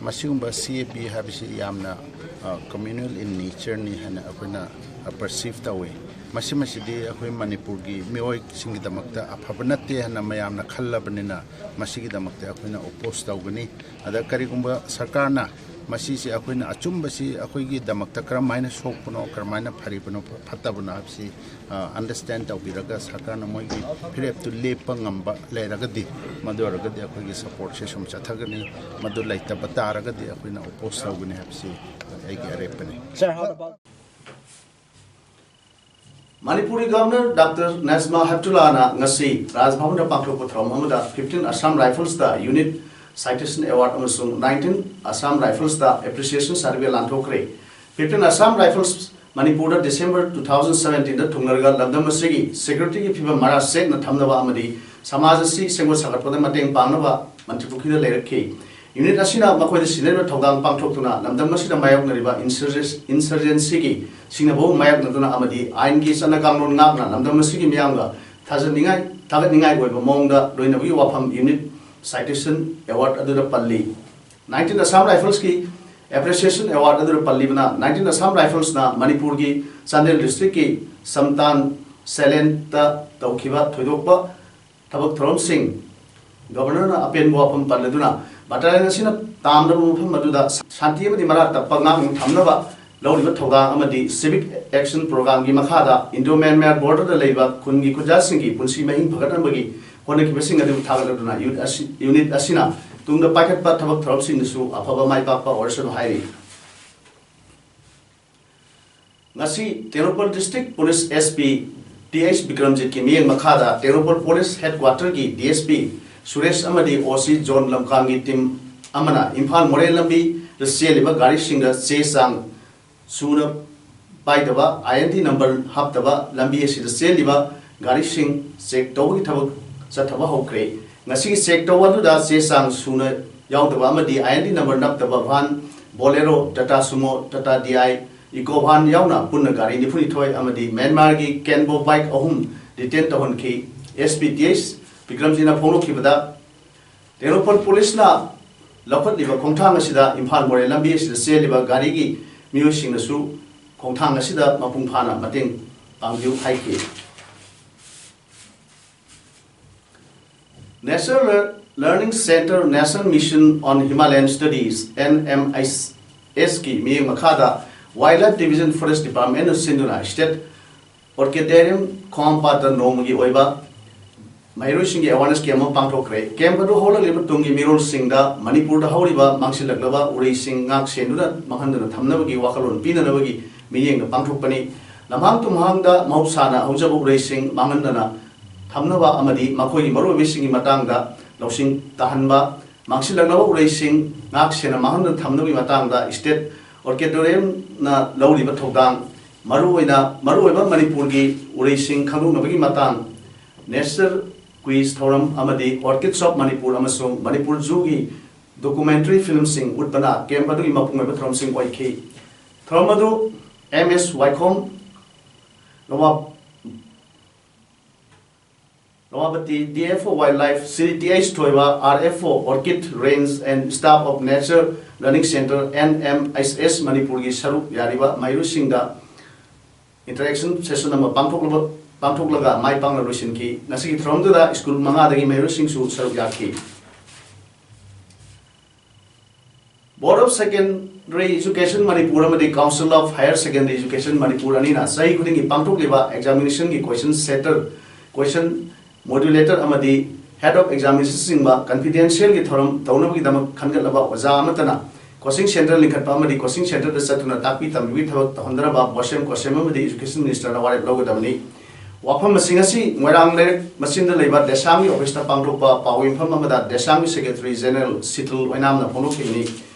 ꯃꯁꯤꯒꯨꯝꯕ CAB ꯍꯥꯏꯕꯁꯤ ꯌꯥꯝꯅ, ꯑ, communal in natureꯅꯤ ꯍꯥꯏꯅ ꯑꯩꯈꯣꯏꯅ, ꯑ, perceive ꯇꯧꯏ꯫ ꯃꯁꯤꯃꯁꯤꯗꯤ ꯑꯩꯈꯣꯏ ꯃꯅꯤꯄꯨꯔꯒꯤ ꯃꯤꯑꯣꯏꯁꯤꯡꯒꯤꯗꯃꯛꯇ ꯑꯐꯕ ꯅꯠꯇꯦ ꯍꯥꯏꯅ ꯃꯌꯥꯝꯅ ꯈꯜꯂꯕꯅꯤꯅ ꯃꯁꯤꯒꯤꯗꯃꯛꯇ ꯑꯩꯈꯣꯏꯅ oppose ꯇꯧꯒꯅꯤ꯫ ꯑꯗ ꯀꯔꯤꯒꯨꯝꯕ ꯁꯔꯀꯥꯔꯅ ꯃꯁꯤꯁꯦ ꯑꯩꯈꯣꯏꯅ ꯑꯆꯨꯝꯕꯁꯤ ꯑꯩꯈꯣꯏꯒꯤꯗꯃꯛꯇ ꯀꯔꯝꯍꯥꯏꯅ ꯁꯣꯛꯄꯅꯣ, ꯀꯔꯝꯍꯥꯏꯅ ꯐꯔꯤꯕꯅꯣ, ꯐꯠꯇꯕꯅꯣ ꯍꯥꯏꯕꯁꯤ, ꯑ, understand ꯇꯧꯕꯤꯔꯒ ꯁꯔꯀꯥꯔꯅ ꯃꯣꯏꯒꯤ ꯐꯤꯔꯦꯞꯇꯨ ꯂꯦꯞꯄ ꯉꯝꯕ ꯂꯩꯔꯒꯗꯤ, ꯃꯗꯨ ꯑꯣꯏꯔꯒꯗꯤ ꯑꯩꯈꯣꯏꯒꯤ supportꯁꯦ ꯁꯨꯝ ꯆꯠꯊꯒꯅꯤ, ꯃꯗꯨ ꯂꯩꯇꯕ ꯇꯥꯔꯒꯗꯤ ꯑꯩꯈꯣꯏꯅ oppose ꯇꯧꯒꯅꯤ ꯍꯥꯏꯕꯁꯤ ꯑꯩꯒꯤ ꯑꯔꯦꯞꯄꯅꯤ꯫ Sir, how about ꯃꯅꯤꯄꯨꯔꯒꯤ Governor Doctor Najma Heptullahꯅ ꯉꯁꯤ ꯔꯥꯖ ꯚꯕꯟꯗ ꯄꯥꯡꯊꯣꯛꯄ ꯊꯧꯔꯝ ꯑꯃꯗ fifteen Assam Riflesꯇ Unit Citation Award ꯑꯃꯁꯨꯡ nineteen Assam Riflesꯇ Appreciation Certificate ꯂꯥꯟꯊꯣꯛꯈ꯭ꯔꯦ꯫ Fifteen Assam Rifles ꯃꯅꯤꯄꯨꯔꯗ December two thousand seventeenꯗ ꯊꯨꯡꯂꯔꯒ ꯂꯝꯗꯝ ꯑꯁꯤꯒꯤ securityꯒꯤ ꯐꯤꯕꯝ ꯃꯔꯥ ꯁꯦꯠꯅ ꯊꯝꯅꯕ ꯑꯃꯗꯤ ꯁꯃꯥꯖ ꯑꯁꯤ ꯁꯦꯝꯒꯠ ꯁꯥꯒꯠꯄꯗ ꯃꯇꯦꯡ ꯄꯥꯡꯅꯕ ꯃꯟꯇ꯭ꯔꯤ ꯄꯨꯈ꯭ꯔꯤꯗ ꯂꯩꯔꯛꯈꯤ꯫ Unit ꯑꯁꯤꯅ ꯃꯈꯣꯏꯗ ꯁꯤꯟꯅꯔꯤꯕ ꯊꯧꯗꯥꯡ ꯄꯥꯡꯊꯣꯛꯇꯨꯅ ꯂꯝꯗꯝ ꯑꯁꯤꯗ ꯃꯥꯌꯣꯛꯅꯔꯤꯕ insurgencyꯒꯤ ꯁꯤꯡꯅꯕꯕꯨ ꯃꯥꯌꯣꯛꯅꯗꯨꯅ ꯑꯃꯗꯤ ꯑꯥꯏꯟꯒꯤ ꯆꯠꯅ ꯀꯥꯡꯂꯣꯟ ꯉꯥꯛꯅ ꯂꯝꯗꯝ ꯑꯁꯤꯒꯤ ꯃꯤꯌꯥꯝꯒ ꯊꯥꯖꯅꯤꯡꯉꯥꯏ, ꯊꯥꯒꯠꯅꯤꯡꯉꯥꯏ ꯑꯣꯏꯕ ꯃꯑꯣꯡꯗ ꯂꯣꯏꯅꯕꯒꯤ ꯋꯥꯐꯝ Unit Citation Award ꯑꯗꯨꯗ ꯄꯜꯂꯤ꯫ Nineteen Assam Riflesꯀꯤ Appreciation Award ꯑꯗꯨꯗ ꯄꯜꯂꯤꯕꯅ nineteen Assam Riflesꯅ ꯃꯅꯤꯄꯨꯔꯒꯤ ꯆꯥꯟꯗꯦꯜ districtꯀꯤ ꯁꯝꯇꯥꯟ ꯁꯦꯂꯦꯟꯇ ꯇꯧꯈꯤꯕ ꯊꯣꯏꯗꯣꯛꯄ ꯊꯕꯛ ꯊꯧꯔꯝꯁꯤꯡ꯫ ꯒꯕꯔꯅꯔꯅ ꯑꯄꯦꯟꯕ ꯋꯥꯐꯝ ꯄꯜꯂꯗꯨꯅ ꯕꯇꯥꯂꯤꯌꯟ ꯑꯁꯤꯅ ꯇꯥꯝꯂꯕ ꯃꯐꯝ ꯑꯗꯨꯗ ꯁꯥꯟꯇꯤ ꯑꯃꯗꯤ ꯃꯔꯥ ꯇꯞꯄ ꯉꯥꯛꯅ ꯊꯝꯅꯕ ꯂꯧꯔꯤꯕ ꯊꯧꯗꯥꯡ ꯑꯃꯗꯤ ꯁꯤꯚꯤꯛ ꯑꯦꯛꯁꯟ ꯄ꯭ꯔꯣꯒ꯭ꯔꯥꯝꯒꯤ ꯃꯈꯥꯗ ꯏꯟꯗꯣ ꯃ꯭ꯌꯥꯟꯃꯥꯔ ꯕꯣꯔꯗꯔꯗ ꯂꯩꯕ ꯈꯨꯟꯒꯤ ꯈꯨꯟꯖꯥꯁꯤꯡꯒꯤ ꯄꯨꯟꯁꯤ ꯃꯍꯤꯡ ꯐꯒꯠꯍꯟꯕꯒꯤ ꯍꯣꯠꯅꯈꯤꯕꯁꯤꯡ ꯑꯗꯨꯕꯨ ꯊꯥꯒꯠꯂꯗꯨꯅ ꯌꯨꯠ ꯑꯁꯤ, ꯌꯨꯅꯤꯠ ꯑꯁꯤꯅ ꯇꯨꯡꯗ ꯄꯥꯏꯈꯠꯄ ꯊꯕꯛ ꯊꯧꯔꯝꯁꯤꯡꯗꯁꯨ ꯑꯐꯕ ꯃꯥꯏ ꯄꯥꯛꯄ ꯑꯣꯏꯔꯁꯅꯨ ꯍꯥꯏꯔꯤ꯫ ꯉꯁꯤ Tengnoupal district police S P T H ꯕꯤꯀ꯭ꯔꯝꯖꯤꯠꯀꯤ ꯃꯤꯠꯌꯦꯡ ꯃꯈꯥꯗ ꯇꯦꯡꯅꯧꯄꯜ ꯄꯨꯂꯤꯁ ꯍꯦꯗꯀ꯭ꯋꯥꯇꯔꯒꯤ ꯗꯤ ꯑꯦꯁ ꯄꯤ ꯁꯨꯔꯦꯁ ꯑꯃꯗꯤ ꯑꯣ ꯁꯤ ꯖꯣꯟ ꯂꯝꯀꯥꯡꯒꯤ ꯇꯤꯝ ꯑꯃꯅ ꯏꯝꯐꯥꯜ ꯃꯣꯔꯦ ꯂꯝꯕꯤꯗ ꯆꯦꯜꯂꯤꯕ ꯒꯥꯔꯤꯁꯤꯡꯗ ꯆꯦ ꯆꯥꯡ ꯁꯨꯅ ꯄꯥꯏꯗꯕ, ꯑꯥꯏ ꯑꯦꯟ ꯗꯤ ꯅꯝꯕꯔ ꯍꯥꯞꯇꯕ ꯂꯝꯕꯤ ꯑꯁꯤꯗ ꯆꯦꯜꯂꯤꯕ ꯒꯥꯔꯤꯁꯤꯡ ꯆꯦꯛ ꯇꯧꯕꯒꯤ ꯊꯕꯛ ꯆꯠꯊꯕ ꯍꯧꯈ꯭ꯔꯦ꯫ ꯉꯁꯤꯒꯤ ꯆꯦꯛ ꯇꯧꯕ ꯑꯗꯨꯗ ꯆꯦ ꯆꯥꯡ ꯁꯨꯅ ꯌꯥꯎꯗꯕ ꯑꯃꯗꯤ ꯑꯥꯏ ꯑꯦꯟ ꯗꯤ ꯅꯝꯕꯔ ꯅꯞꯇꯕ van, Bolero, Tata Sumo, Tata D I, eco van ꯌꯥꯎꯅ ꯄꯨꯟꯅ ꯒꯥꯔꯤ ꯅꯤꯐꯨꯅꯤꯊꯣꯏ ꯑꯃꯗꯤ ꯃ꯭ꯌꯥꯟꯃꯥꯔꯒꯤ ꯀꯦꯟꯕꯣ ꯕꯥꯏꯛ ꯑꯍꯨꯝ ꯗꯤꯇꯦꯟ ꯇꯧꯍꯟꯈꯤ꯫ ꯑꯦꯁ ꯄꯤ ꯇꯤ ꯑꯩꯆ ꯕꯤꯀ꯭ꯔꯝꯖꯤꯠꯅ ꯐꯣꯡꯗꯣꯛꯈꯤꯕꯗ, ꯇꯦꯡꯅꯧꯄꯜ ꯄꯨꯂꯤꯁꯅ ꯂꯧꯈꯠꯂꯤꯕ ꯈꯣꯡꯊꯥꯡ ꯑꯁꯤꯗ ꯏꯝꯐꯥꯜ ꯃꯣꯔꯦ ꯂꯝꯕꯤ ꯑꯁꯤꯗ ꯆꯦꯜꯂꯤꯕ ꯒꯥꯔꯤꯒꯤ ꯃꯤꯑꯣꯏꯁꯤꯡꯅꯁꯨ ꯈꯣꯡꯊꯥꯡ ꯑꯁꯤꯗ ꯃꯄꯨꯡ ꯐꯥꯅ ꯃꯇꯦꯡ ꯄꯥꯡꯕꯤꯌꯨ ꯍꯥꯏꯈꯤ꯫ National Learning Centre, National Mission on Himalayan Studies, N M I S ꯀꯤ ꯃꯤꯠꯌꯦꯡ ꯃꯈꯥꯗ Wildlife Division, Forest Department ꯅ ꯁꯤꯟꯗꯨꯅ State Orchidarium ꯈꯣꯡꯍꯥꯝꯄꯥꯠꯇ ꯅꯣꯡꯃꯒꯤ ꯑꯣꯏꯕ ꯃꯍꯩꯔꯣꯏꯁꯤꯡꯒꯤ awareness camp ꯑꯃ ꯄꯥꯡꯊꯣꯛꯈ꯭ꯔꯦ꯫ Camp ꯑꯗꯨ ꯍꯧꯔꯛꯂꯤꯕ ꯇꯨꯡꯒꯤ ꯃꯤꯔꯣꯜꯁꯤꯡꯗ ꯃꯅꯤꯄꯨꯔꯗ ꯍꯧꯔꯤꯕ ꯃꯥꯡꯁꯤꯜꯂꯛꯂꯕ ꯎꯔꯩꯁꯤꯡ ꯉꯥꯛ ꯁꯦꯟꯗꯨꯅ ꯃꯥꯡꯍꯟꯗꯅ ꯊꯝꯅꯕꯒꯤ ꯋꯥꯈꯜꯂꯣꯟ ꯄꯤꯅꯅꯕꯒꯤ ꯃꯤꯠꯌꯦꯡꯗ ꯄꯥꯡꯊꯣꯛꯄꯅꯤ꯫ ꯂꯝꯍꯥꯡ ꯇꯨꯝꯍꯥꯡꯗ ꯃꯍꯧꯁꯥꯅ ꯍꯧꯖꯕ ꯎꯔꯩꯁꯤꯡ ꯃꯥꯡꯍꯟꯗꯅ ꯊꯝꯅꯕ ꯑꯃꯗꯤ ꯃꯈꯣꯏꯒꯤ ꯃꯔꯨꯑꯣꯏꯕꯁꯤꯡꯒꯤ ꯃꯇꯥꯡꯗ ꯂꯧꯁꯤꯡ ꯇꯥꯍꯟꯕ, ꯃꯥꯡꯁꯤꯜꯂꯛꯂꯕ ꯎꯔꯩꯁꯤꯡ ꯉꯥꯛ ꯁꯦꯟꯅ ꯃꯥꯡꯍꯟꯗꯅ ꯊꯝꯅꯕꯒꯤ ꯃꯇꯥꯡꯗ State Orchidarium ꯅ ꯂꯧꯔꯤꯕ ꯊꯧꯗꯥꯡ, ꯃꯔꯨꯑꯣꯏꯅ, ꯃꯔꯨꯑꯣꯏꯕ ꯃꯅꯤꯄꯨꯔꯒꯤ ꯎꯔꯩꯁꯤꯡ ꯈꯪꯗꯣꯛꯅꯕꯒꯤ ꯃꯇꯥꯡ, Nature Quiz ꯊꯧꯔꯝ ꯑꯃꯗꯤ Orchids of Manipur ꯑꯃꯁꯨꯡ Manipur Zoo ꯒꯤ documentary film ꯁꯤꯡ ꯎꯠꯄꯅ camp ꯑꯗꯨꯒꯤ ꯃꯄꯨꯡ ꯑꯣꯏꯕ ꯊꯧꯔꯝꯁꯤꯡ ꯑꯣꯏꯈꯤ꯫ ꯊꯧꯔꯝ ꯑꯗꯨ M S Waikhom, Roma-, Romapati, D F O Wildlife, Shri T H Thoiba, R F O Orchid Range and staff of Nature Learning Centre, N M I S ꯃꯅꯤꯄꯨꯔꯒꯤ ꯁꯔꯨꯛ ꯌꯥꯔꯤꯕ ꯃꯍꯩꯔꯣꯏꯁꯤꯡꯗ interaction session ꯑꯃ ꯄꯥꯡꯊꯣꯛꯂꯕ ꯄꯥꯡꯊꯣꯛꯂꯒ ꯃꯥꯏ ꯄꯥꯛꯅ ꯂꯣꯏꯁꯤꯟꯈꯤ꯫ ꯉꯁꯤꯒꯤ ꯊꯧꯔꯝꯗꯨꯗ ꯁ꯭ꯀꯨꯜ ꯃꯉꯥꯗꯒꯤ ꯃꯍꯩꯔꯣꯏꯁꯤꯡꯁꯨ ꯁꯔꯨꯛ ꯌꯥꯈꯤ꯫ Board of Secondary Education Manipur ꯑꯃꯗꯤ Council of Higher Secondary Education Manipur ꯑꯅꯤꯅ ꯆꯍꯤ ꯈꯨꯗꯤꯡꯒꯤ ꯄꯥꯡꯊꯣꯛꯂꯤꯕ examination ꯒꯤ question setter, question modulator ꯑꯃꯗꯤ head of examination ꯁꯤꯡꯕ confidential ꯒꯤ ꯊꯧꯔꯝ ꯇꯧꯅꯕꯒꯤꯗꯃꯛ ꯈꯟꯒꯠꯂꯕ ꯑꯣꯖꯥ ꯑꯃꯠꯇꯅ coaching center ꯂꯤꯡꯈꯠꯄ ꯑꯃꯗꯤ coaching center ꯗ ꯆꯠꯇꯨꯅ ꯇꯥꯛꯄꯤ ꯇꯝꯕꯤꯕꯒꯤ ꯊꯕꯛ ꯇꯧꯍꯟꯗꯅꯕ ꯕꯣꯁꯦꯝ ꯀꯣꯁꯦꯝ ꯑꯃꯗꯤ education minister ꯅ ꯋꯥꯔꯦꯞ ꯂꯧꯒꯗꯕꯅꯤ꯫ ꯋꯥꯐꯝꯁꯤꯡ ꯑꯁꯤ ꯃꯣꯏꯔꯥꯡ ꯂꯩꯔꯛ ꯃꯆꯤꯟꯗ ꯂꯩꯕ ꯗꯦꯁꯥꯝꯒꯤ office ꯇ ꯄꯥꯡꯊꯣꯛꯄ ꯄꯥꯎ ꯌꯨꯝꯐꯝ ꯑꯃꯗ ꯗꯦꯁꯥꯝꯒꯤ secretary general ꯁꯤꯇꯜ ꯑꯣꯏꯅꯥꯝꯅ ꯐꯣꯡꯗꯣꯛꯈꯤꯕꯅꯤ꯫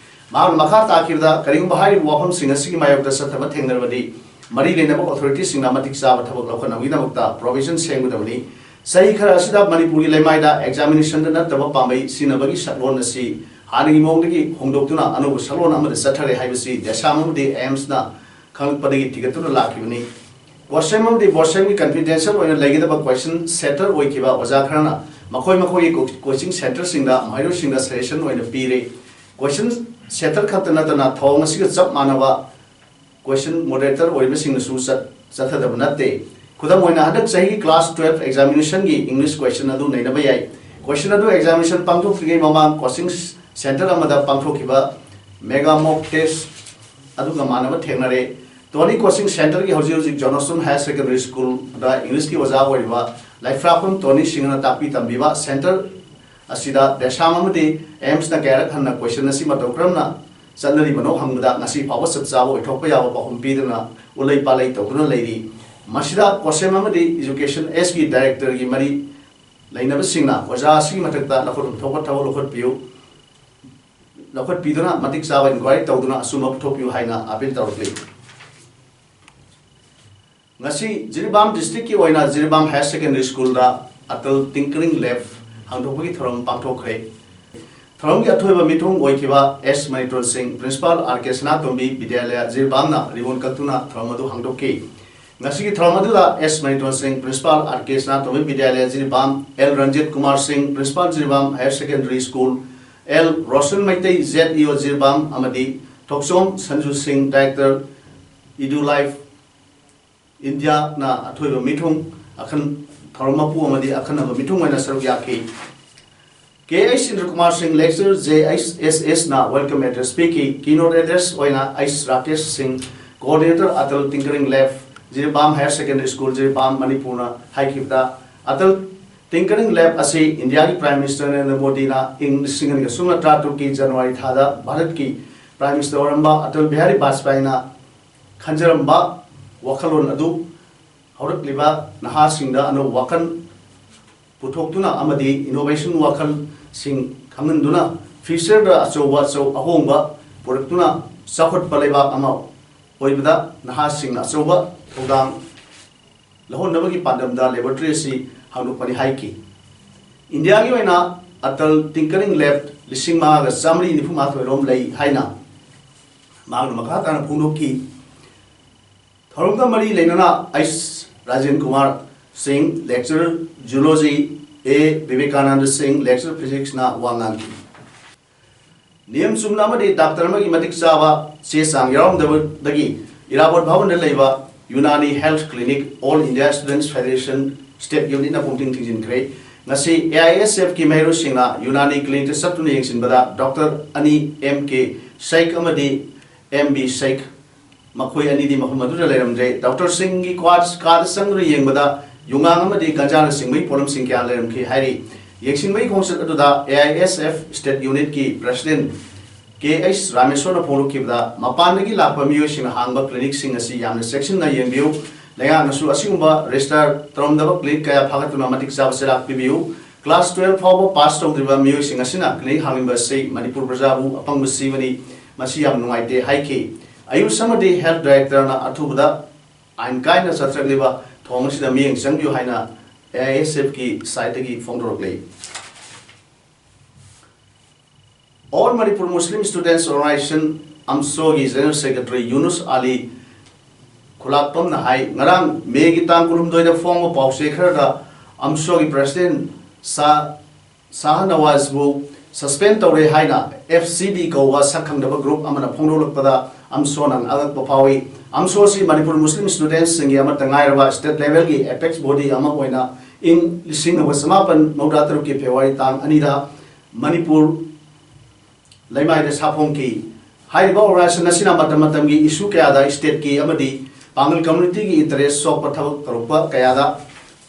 ꯃꯍꯥꯛꯅ ꯃꯈꯥ ꯇꯥꯈꯤꯕꯗ, ꯀꯔꯤꯒꯨꯝꯕ ꯍꯥꯏꯔꯤꯕ ꯋꯥꯐꯝꯁꯤꯡ ꯑꯁꯤꯒꯤ ꯃꯥꯌꯣꯛꯇ ꯆꯠꯊꯕ ꯊꯦꯡꯅꯔꯕꯗꯤ, ꯃꯔꯤ ꯂꯩꯅꯕ authority ꯁꯤꯡꯅ ꯃꯇꯤꯛ ꯆꯥꯕ ꯊꯕꯛ ꯂꯧꯈꯠꯅꯕꯒꯤꯗꯃꯛꯇ provision ꯁꯦꯝꯒꯗꯕꯅꯤ꯫ ꯆꯍꯤ ꯈꯔ ꯑꯁꯤꯗ ꯃꯅꯤꯄꯨꯔꯒꯤ ꯂꯩꯃꯥꯏꯗ examination ꯗ ꯅꯠꯇꯕ ꯄꯥꯝꯕꯩ ꯁꯤꯖꯤꯟꯅꯕꯒꯤ ꯁꯛꯂꯣꯟ ꯑꯁꯤ ꯍꯥꯟꯅꯒꯤ ꯃꯑꯣꯡꯗꯒꯤ ꯍꯣꯡꯗꯣꯛꯇꯨꯅ ꯑꯅꯧꯕ ꯁꯛꯂꯣꯟ ꯑꯃꯗ ꯆꯠꯊꯔꯦ ꯍꯥꯏꯕꯁꯤ ꯗꯦꯁꯥꯝ ꯑꯃꯗꯤ ꯑꯦꯝꯁꯅ ꯈꯪꯂꯛꯄꯗꯒꯤ ꯊꯤꯒꯠꯇꯨꯅ ꯂꯥꯛꯈꯤꯕꯅꯤ꯫ ꯀꯣꯁꯦꯝ ꯑꯃꯗꯤ ꯕꯣꯁꯦꯝꯒꯤ confidential ꯑꯣꯏꯅ ꯂꯩꯒꯗꯕ question setter ꯑꯣꯏꯈꯤꯕ ꯑꯣꯖꯥ ꯈꯔꯅ ꯃꯈꯣꯏ ꯃꯈꯣꯏꯒꯤ co-, coaching center ꯁꯤꯡꯗ ꯃꯍꯩꯔꯣꯏꯁꯤꯡꯗ suggestion ꯑꯣꯏꯅ ꯄꯤꯔꯦ꯫ Question setter ꯈꯛꯇ ꯅꯠꯇꯅ ꯊꯧꯑꯣꯡ ꯑꯁꯤꯒ ꯆꯞ ꯃꯥꯟꯅꯕ question moderator ꯑꯣꯏꯕꯁꯤꯡꯅꯁꯨ ꯆꯠ-, ꯆꯠꯊꯗꯕ ꯅꯠꯇꯦ꯫ ꯈꯨꯗꯝ ꯑꯣꯏꯅ, ꯍꯟꯗꯛ ꯆꯍꯤꯒꯤ class twelve examination ꯒꯤ English question ꯑꯗꯨ ꯅꯩꯅꯕ ꯌꯥꯏ꯫ Question ꯑꯗꯨ examination ꯄꯥꯡꯊꯣꯛꯇ꯭ꯔꯤꯉꯩ ꯃꯃꯥꯡ coaching center ꯑꯃꯗ ꯄꯥꯡꯊꯣꯛꯈꯤꯕ mega mock test ꯑꯗꯨꯒ ꯃꯥꯟꯅꯕ ꯊꯦꯡꯅꯔꯦ꯫ ꯇꯣꯅꯤ coaching center ꯒꯤ ꯍꯧꯖꯤꯛ ꯍꯧꯖꯤꯛ Johnston Higher Secondary School ꯗ English ꯀꯤ ꯑꯣꯖꯥ ꯑꯣꯏꯔꯤꯕ ꯂꯥꯏꯐ꯭ꯔꯥꯛꯄꯝ ꯇꯣꯅꯤ ꯁꯤꯡꯅ ꯇꯥꯛꯄꯤ ꯇꯝꯕꯤꯕ center ꯑꯁꯤꯗ ꯗꯦꯁꯥꯝ ꯑꯃꯗꯤ ꯑꯦꯝꯁꯅ ꯀꯌꯥꯔꯛ ꯍꯟꯅ question ꯑꯁꯤ ꯃꯇꯧ ꯀꯔꯝꯅ ꯆꯠꯅꯔꯤꯕꯅꯣ ꯍꯪꯕꯗ ꯉꯁꯤ ꯐꯥꯎꯕ ꯆꯞ ꯆꯥꯕ ꯑꯣꯏꯊꯣꯛꯄ ꯌꯥꯕ ꯄꯥꯎꯈꯨꯝ ꯄꯤꯗꯨꯅ ꯎꯂꯩ ꯄꯥꯂꯩ ꯇꯧꯗꯨꯅ ꯂꯩꯔꯤ꯫ ꯃꯁꯤꯗ ꯀꯣꯁꯦꯝ ꯑꯃꯗꯤ Education S ꯒꯤ director ꯒꯤ ꯃꯔꯤ ꯂꯩꯅꯕꯁꯤꯡꯅ ꯑꯣꯖꯥ ꯑꯁꯤꯒꯤ ꯃꯊꯛꯇ ꯂꯧꯈꯠꯐꯝ ꯊꯣꯛꯄ ꯊꯕꯛ ꯂꯧꯈꯠꯄꯤꯌꯨ, ꯂꯧꯈꯠꯄꯤꯗꯨꯅ ꯃꯇꯤꯛ ꯆꯥꯕ inquiry ꯇꯧꯗꯨꯅ ꯑꯆꯨꯝꯕ ꯄꯨꯊꯣꯛꯄꯤꯌꯨ ꯍꯥꯏꯅ appeal ꯇꯧꯔꯛꯂꯤ꯫ ꯉꯁꯤ ꯖꯤꯔꯤꯕꯥꯝ district ꯀꯤ ꯑꯣꯏꯅ ꯖꯤꯔꯤꯕꯥꯝ Higher Secondary School ꯗ Atal Tinkering Lab ꯍꯥꯡꯗꯣꯛꯄꯒꯤ ꯊꯧꯔꯝ ꯄꯥꯡꯊꯣꯛꯈ꯭ꯔꯦ꯫ ꯊꯧꯔꯝꯒꯤ ꯑꯊꯣꯏꯕ ꯃꯤꯊꯨꯡ ꯑꯣꯏꯈꯤꯕ ꯑꯦꯁ Maniton Singh, Principal R K Sanatombi ꯕꯤꯗ꯭ꯌꯥꯂꯌ ꯖꯤꯔꯤꯕꯥꯝꯅ ribbon ꯀꯛꯇꯨꯅ ꯊꯧꯔꯝ ꯑꯗꯨ ꯍꯥꯡꯗꯣꯛꯈꯤ꯫ ꯉꯁꯤꯒꯤ ꯊꯧꯔꯝ ꯑꯗꯨꯗ ꯑꯦꯁ Maniton Singh, Principal R K Sanatombi Vidyalaya Jiribam, L Ranjit Kumar Singh, Principal Jiribam Higher Secondary School, L Roshan Meitei, Z E O Jiribam, ꯑꯃꯗꯤ ꯊꯣꯛꯆꯣꯝ ꯁꯟꯖꯨ ꯁꯤꯡ, Director Edu Life, ꯏꯟꯗꯤꯌꯥꯅ ꯑꯊꯣꯏꯕ ꯃꯤꯊꯨꯡ ꯑꯈꯟ ꯊꯧꯔꯝ ꯃꯄꯨ ꯑꯃꯗꯤ ꯑꯈꯟꯅꯕ ꯃꯤꯊꯨꯡ ꯑꯣꯏꯅ ꯁꯔꯨꯛ ꯌꯥꯈꯤ꯫ ꯀꯦ ꯑꯩꯆ ꯏꯟꯗ꯭ꯔꯀꯨꯃꯥꯔ ꯁꯤꯡ, lecturer, J S S ꯅ welcome address ꯄꯤꯈꯤ꯫ Keynote address ꯑꯣꯏꯅ ꯑꯩꯆ ꯔꯥꯀꯦꯁ ꯁꯤꯡ, coordinator, Atal Tinkering Lab, Jiribam Higher Secondary School, Jiribam, ꯃꯅꯤꯄꯨꯔꯅ ꯍꯥꯏꯈꯤꯕꯗ, Atal Tinkering Lab ꯑꯁꯤ ꯏꯟꯗꯤꯌꯥꯒꯤ Prime Minister ꯅꯔꯦꯟꯗ꯭ꯔ ꯃꯣꯗꯤꯅ ꯏꯪ ꯂꯤꯁꯤꯡ ꯑꯅꯤꯒ ꯁꯨꯞꯅ ꯇꯔꯥꯇꯔꯨꯛꯀꯤ ꯖꯅꯋꯥꯔꯤ ꯊꯥꯗ ꯚꯥꯔꯠꯀꯤ Prime Minister ꯑꯣꯏꯔꯝꯕ ꯑꯇꯜ ꯕꯤꯍꯥꯔꯤ ꯕꯥꯖꯄꯥꯏꯅ ꯈꯟꯖꯔꯝꯕ ꯋꯥꯈꯜꯂꯣꯟ ꯑꯗꯨ ꯍꯧꯔꯛꯂꯤꯕ ꯅꯍꯥꯁꯤꯡꯗ ꯑꯅꯧꯕ ꯋꯥꯈꯜ ꯄꯨꯊꯣꯛꯇꯨꯅ ꯑꯃꯗꯤ innovation ꯋꯥꯈꯜꯁꯤꯡ ꯈꯪꯍꯟꯗꯨꯅ future ꯗ ꯑꯆꯧꯕ ꯑꯆꯧ ꯑꯍꯣꯡꯕ ꯄꯨꯔꯛꯇꯨꯅ ꯆꯥꯎꯈꯠꯄ ꯂꯩꯕꯥꯛ ꯑꯃ ꯑꯣꯏꯕꯗ ꯅꯍꯥꯁꯤꯡꯅ ꯑꯆꯧꯕ ꯊꯧꯗꯥꯡ ꯂꯧꯍꯟꯅꯕꯒꯤ ꯄꯥꯟꯗꯝꯗ laboratory ꯑꯁꯤ ꯍꯥꯡꯗꯣꯛꯄꯅꯤ ꯍꯥꯏꯈꯤ꯫ ꯏꯟꯗꯤꯌꯥꯒꯤ ꯑꯣꯏꯅ Atal Tinkering Lab ꯂꯤꯁꯤꯡ ꯃꯉꯥꯒ ꯆꯥꯃꯔꯤ ꯅꯤꯐꯨ ꯃꯉꯥ ꯔꯣꯝ ꯂꯩ ꯍꯥꯏꯅ ꯃꯍꯥꯛꯅ ꯃꯈꯥ ꯇꯥꯅ ꯐꯣꯡꯗꯣꯛꯈꯤ꯫ ꯊꯧꯔꯝꯒ ꯃꯔꯤ ꯂꯩꯅꯅ ꯑꯩꯆ ꯔꯥꯖꯦꯟ ꯀꯨꯃꯥꯔ ꯁꯤꯡ, lecturer Zoology, ꯑꯦ ꯕꯤꯕꯦꯀꯥꯅꯟꯗ ꯁꯤꯡ, lecturer Physics ꯅ ꯋꯥ ꯉꯥꯡꯈꯤ꯫ ꯅꯤꯌꯝ ꯆꯨꯝꯅ ꯑꯃꯗꯤ ꯗꯥꯛꯇꯔ ꯑꯃꯒꯤ ꯃꯇꯤꯛ ꯆꯥꯕ ꯆꯦ ꯆꯥꯡ ꯌꯥꯎꯔꯝꯗꯕꯗꯒꯤ ꯏꯔꯥꯕꯣꯠ ꯚꯕꯟꯗ ꯂꯩꯕ Unani Health Clinic All India Students Federation State Unit ꯅ ꯄꯨꯡꯊꯤꯡ ꯊꯤꯡꯖꯤꯟꯈ꯭ꯔꯦ꯫ ꯉꯁꯤ A I S F ꯀꯤ ꯃꯍꯩꯔꯣꯏꯁꯤꯡꯅ Unani Clinic ꯇ ꯆꯠꯇꯨꯅ ꯌꯦꯡꯁꯤꯟꯕꯗ ꯗꯥꯛꯇꯔ ꯑꯅꯤ, M K Shaikh ꯑꯃꯗꯤ M B Shaikh, ꯃꯈꯣꯏ ꯑꯅꯤꯗꯤ ꯃꯐꯝ ꯑꯗꯨꯗ ꯂꯩꯔꯝꯗ꯭ꯔꯦ꯫ ꯗꯥꯛꯇꯔꯁꯤꯡꯒꯤ ꯀ꯭ꯋꯥ-, ꯀꯥꯗ ꯆꯪꯗꯨꯅ ꯌꯦꯡꯕꯗ ꯌꯨꯉꯥꯡ ꯑꯃꯗꯤ ꯒꯟꯖꯥꯅꯆꯤꯡꯕꯒꯤ ꯄꯣꯠꯂꯝꯁꯤꯡ ꯀꯌꯥ ꯂꯩꯔꯝꯈꯤ ꯍꯥꯏꯔꯤ꯫ ꯌꯦꯡꯁꯤꯟꯕꯒꯤ ꯈꯣꯡꯆꯠ ꯑꯗꯨꯗ A I S F State Unit ꯀꯤ President K H ꯔꯥꯃꯦꯁꯣꯔꯅ ꯐꯣꯡꯗꯣꯛꯈꯤꯕꯗ, ꯃꯄꯥꯟꯗꯒꯤ ꯂꯥꯛꯄ ꯃꯤꯑꯣꯏꯁꯤꯡꯅ ꯍꯥꯡꯕ clinic ꯁꯤꯡ ꯑꯁꯤ ꯌꯥꯝꯅ ꯆꯦꯛꯁꯤꯟꯅ ꯌꯦꯡꯕꯤꯌꯨ꯫ ꯂꯩꯉꯥꯛꯅꯁꯨ ꯑꯁꯤꯒꯨꯝꯕ register ꯇꯧꯔꯝꯗꯕ clinic ꯀꯌꯥ ꯐꯥꯒꯠꯇꯨꯅ ꯃꯇꯤꯛ ꯆꯥꯕ ꯆꯩꯔꯥꯛ ꯄꯤꯕꯤꯌꯨ꯫ Class twelve ꯐꯥꯎꯕ pass ꯇꯧꯗ꯭ꯔꯤꯕ ꯃꯤꯑꯣꯏꯁꯤꯡ ꯑꯁꯤꯅ clinic ꯍꯥꯡꯂꯤꯕ ꯑꯁꯤ ꯃꯅꯤꯄꯨꯔ ꯄ꯭ꯔꯖꯥꯕꯨ ꯑꯄꯪꯕ ꯁꯤꯕꯅꯤ꯫ ꯃꯁꯤ ꯌꯥꯝ ꯅꯨꯡꯉꯥꯏꯇꯦ ꯍꯥꯏꯈꯤ꯫ ꯑꯌꯨꯁ ꯑꯃꯗꯤ Health Director ꯅ ꯑꯊꯨꯕꯗ ꯑꯥꯏꯟ ꯀꯥꯏꯅ ꯆꯠꯊꯔꯛꯂꯤꯕ ꯊꯧꯑꯣꯡ ꯑꯁꯤꯗ ꯃꯤꯠꯌꯦꯡ ꯆꯪꯕꯤꯌꯨ ꯍꯥꯏꯅ A I S F ꯀꯤ site ꯇꯒꯤ ꯐꯣꯡꯗꯣꯔꯛꯂꯤ꯫ All Manipur Muslim Students Organization, ꯑꯝꯁꯣꯒꯤ General Secretary ꯌꯨꯅꯨꯁ ꯑꯂꯤ ꯈꯨꯂꯥꯛꯄꯝꯅ ꯍꯥꯏ, ꯉꯔꯥꯡ ꯃꯦꯒꯤ ꯇꯥꯡ ꯀꯨꯟꯍꯨꯝꯗꯣꯏꯗ ꯐꯣꯡꯕ ꯄꯥꯎꯆꯦ ꯈꯔꯗ ꯑꯝꯁꯣꯒꯤ President ꯁꯥ-, ꯁꯥꯍ ꯅꯋꯥꯖꯕꯨ suspend ꯇꯧꯔꯦ ꯍꯥꯏꯅ F C B ꯀꯧꯕ ꯁꯛ ꯈꯪꯗꯕ group ꯑꯃꯅ ꯐꯣꯡꯗꯣꯛꯂꯛꯄꯗ ꯑꯝꯁꯣꯅ ꯑꯉꯛꯄ ꯐꯥꯎꯏ꯫ ꯑꯝꯁꯣ ꯑꯁꯤ ꯃꯅꯤꯄꯨꯔ ꯃꯨꯁꯂꯤꯝ ꯁ꯭ꯇꯨꯗꯦꯟꯠꯁꯤꯡꯒꯤ ꯑꯃꯠꯇ ꯉꯥꯏꯔꯕ ꯁ꯭ꯇꯦꯠ ꯂꯦꯚꯦꯜꯒꯤ ꯑꯦꯄꯦꯛꯁ ꯕꯣꯗꯤ ꯑꯃ ꯑꯣꯏꯅ ꯏꯪ ꯂꯤꯁꯤꯡ ꯑꯃꯒ ꯆꯃꯥꯄꯟ ꯃꯧꯗ꯭ꯔꯥ ꯇꯔꯨꯛꯀꯤ ꯐꯦꯕ꯭ꯔꯨꯋꯥꯔꯤ ꯇꯥꯡ ꯑꯅꯤꯗ ꯃꯅꯤꯄꯨꯔ ꯂꯩꯃꯥꯏꯗ ꯁꯥꯐꯣꯡꯈꯤ꯫ ꯍꯥꯏꯔꯤꯕ ꯑꯣꯔꯒꯅꯥꯏꯖꯦꯁꯟ ꯑꯁꯤꯅ ꯃꯇꯝ ꯃꯇꯝꯒꯤ ꯏꯁꯨ ꯀꯌꯥꯗ ꯁ꯭ꯇꯦꯠꯀꯤ ꯑꯃꯗꯤ ꯄꯥꯡꯒꯜ ꯀꯝꯃ꯭ꯌꯨꯅꯤꯇꯤꯒꯤ ꯏꯟꯇꯔꯦꯁ ꯁꯣꯛꯄ ꯊꯕꯛ ꯊꯧꯔꯛꯄ ꯀꯌꯥꯗ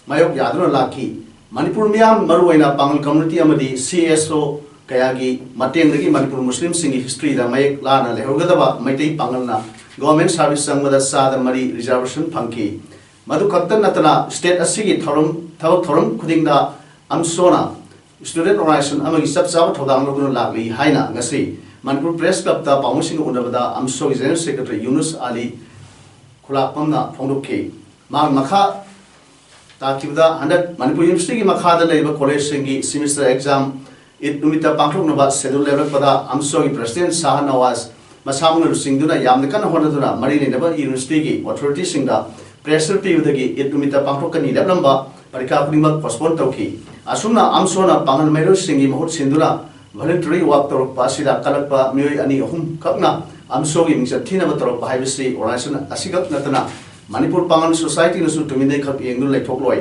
ꯃꯥꯌꯣꯛ ꯌꯥꯗꯨꯅ ꯂꯥꯛꯈꯤ꯫ ꯃꯅꯤꯄꯨꯔ ꯃꯤꯌꯥꯝ, ꯃꯔꯨꯑꯣꯏꯅ ꯄꯥꯡꯒꯜ ꯀꯝꯃ꯭ꯌꯨꯅꯤꯇꯤ ꯑꯃꯗꯤ ꯁꯤ ꯑꯦꯁ ꯑꯣ ꯀꯌꯥꯒꯤ ꯃꯇꯦꯡꯗꯒꯤ ꯃꯅꯤꯄꯨꯔ ꯃꯨꯁꯂꯤꯝꯁꯤꯡꯒꯤ ꯍꯤꯁꯇ꯭ꯔꯤꯗ ꯃꯌꯦꯛ ꯂꯥꯅ ꯂꯩꯍꯧꯒꯗꯕ ꯃꯩꯇꯩ ꯄꯥꯡꯒꯜꯅ ꯒꯣꯔꯃꯦꯟ ꯁꯥꯔꯚꯤꯁ ꯆꯪꯕꯗ ꯆꯥꯗ ꯃꯔꯤ ꯔꯤꯖꯥꯔꯕꯦꯁꯟ ꯐꯪꯈꯤ꯫ ꯃꯗꯨ ꯈꯛꯇ ꯅꯠꯇꯅ ꯁ꯭ꯇꯦꯠ ꯑꯁꯤꯒꯤ ꯊꯧꯔꯝ, ꯊꯕꯛ ꯊꯧꯔꯝ ꯈꯨꯗꯤꯡꯗ ꯑꯝꯁꯣꯅ ꯁ꯭ꯇꯨꯗꯦꯟꯠ ꯑꯣꯔꯒꯅꯥꯏꯖꯦꯁꯟ ꯑꯃꯒꯤ ꯆꯞ ꯆꯥꯕ ꯊꯧꯗꯥꯡ ꯂꯧꯗꯨꯅ ꯂꯥꯛꯂꯤ ꯍꯥꯏꯅ ꯉꯁꯤ ꯃꯅꯤꯄꯨꯔ ꯄ꯭ꯔꯦꯁ ꯀ꯭ꯂꯕꯇ ꯄꯥꯎꯃꯤꯁꯤꯡꯒ ꯎꯅꯕꯗ ꯑꯝꯁꯣꯒꯤ ꯖꯦꯅꯔꯦꯜ ꯁꯦꯀ꯭ꯔꯦꯇꯔꯤ ꯌꯨꯅꯨꯁ ꯑꯂꯤ ꯈꯨꯂꯥꯛꯄꯝꯅ ꯐꯣꯡꯗꯣꯛꯈꯤ꯫ ꯃꯍꯥꯛ ꯃꯈꯥ ꯇꯥꯈꯤꯕꯗ, ꯍꯟꯗꯛ ꯃꯅꯤꯄꯨꯔ ꯌꯨꯅꯤꯚꯔꯁꯤꯇꯤꯒꯤ ꯃꯈꯥꯗ ꯂꯩꯔꯤꯕ ꯀꯣꯂꯦꯖꯁꯤꯡꯒꯤ ꯁꯤꯃꯤꯁꯇꯔ ꯑꯦꯛꯖꯥꯝ ꯏꯗ ꯅꯨꯃꯤꯠꯇ ꯄꯥꯡꯊꯣꯛꯅꯕ ꯁꯦꯗꯨꯜ ꯂꯦꯞꯂꯛꯄꯗ ꯑꯝꯁꯣꯒꯤ ꯄ꯭ꯔꯁꯤꯗꯦꯟꯠ ꯁꯥꯍ ꯅꯋꯥꯖ ꯃꯁꯥꯃꯛꯅ ꯂꯨꯆꯤꯡꯗꯨꯅ ꯌꯥꯝꯅ ꯀꯟꯅ ꯍꯣꯠꯅꯗꯨꯅ ꯃꯔꯤ ꯂꯩꯅꯕ ꯌꯨꯅꯤꯚꯔꯁꯤꯇꯤꯒꯤ ꯑꯣꯊꯣꯔꯤꯇꯤꯁꯤꯡꯗ ꯄ꯭ꯔꯦꯁꯔ ꯄꯤꯕꯗꯒꯤ ꯏꯗ ꯅꯨꯃꯤꯠꯇ ꯄꯥꯡꯊꯣꯛꯀꯅꯤ ꯂꯦꯞꯂꯝꯕ ꯄꯔꯤꯈꯥ ꯈꯨꯗꯤꯡꯃꯛ ꯄꯣꯁꯄꯣꯟ ꯇꯧꯈꯤ꯫ ꯑꯁꯨꯝꯅ ꯑꯝꯁꯣꯅ ꯄꯥꯡꯒꯜ ꯃꯩꯔꯣꯏꯁꯤꯡꯒꯤ ꯃꯍꯨꯠ ꯁꯤꯟꯗꯨꯅ ꯚꯣꯂꯨꯟꯇꯔꯤ ꯋꯥꯛ ꯇꯧꯔꯛꯄ ꯑꯁꯤꯗ ꯀꯜꯂꯛꯄ ꯃꯤꯑꯣꯏ ꯑꯅꯤ ꯑꯍꯨꯝ ꯈꯛꯅ ꯑꯝꯁꯣꯒꯤ ꯃꯤꯡꯆꯠ ꯊꯤꯅꯕ ꯇꯧꯔꯛꯄ ꯍꯥꯏꯕꯁꯤ ꯑꯣꯔꯒꯅꯥꯏꯖꯦꯁꯟ ꯑꯁꯤꯈꯛ ꯅꯠꯇꯅ ꯃꯅꯤꯄꯨꯔ ꯄꯥꯡꯒꯜ ꯁꯣꯁꯥꯏꯇꯤꯅꯁꯨ ꯇꯨꯃꯤꯟ ꯂꯩꯈꯛ ꯌꯦꯡꯗꯨꯅ ꯂꯩꯊꯣꯛꯂꯣꯏ꯫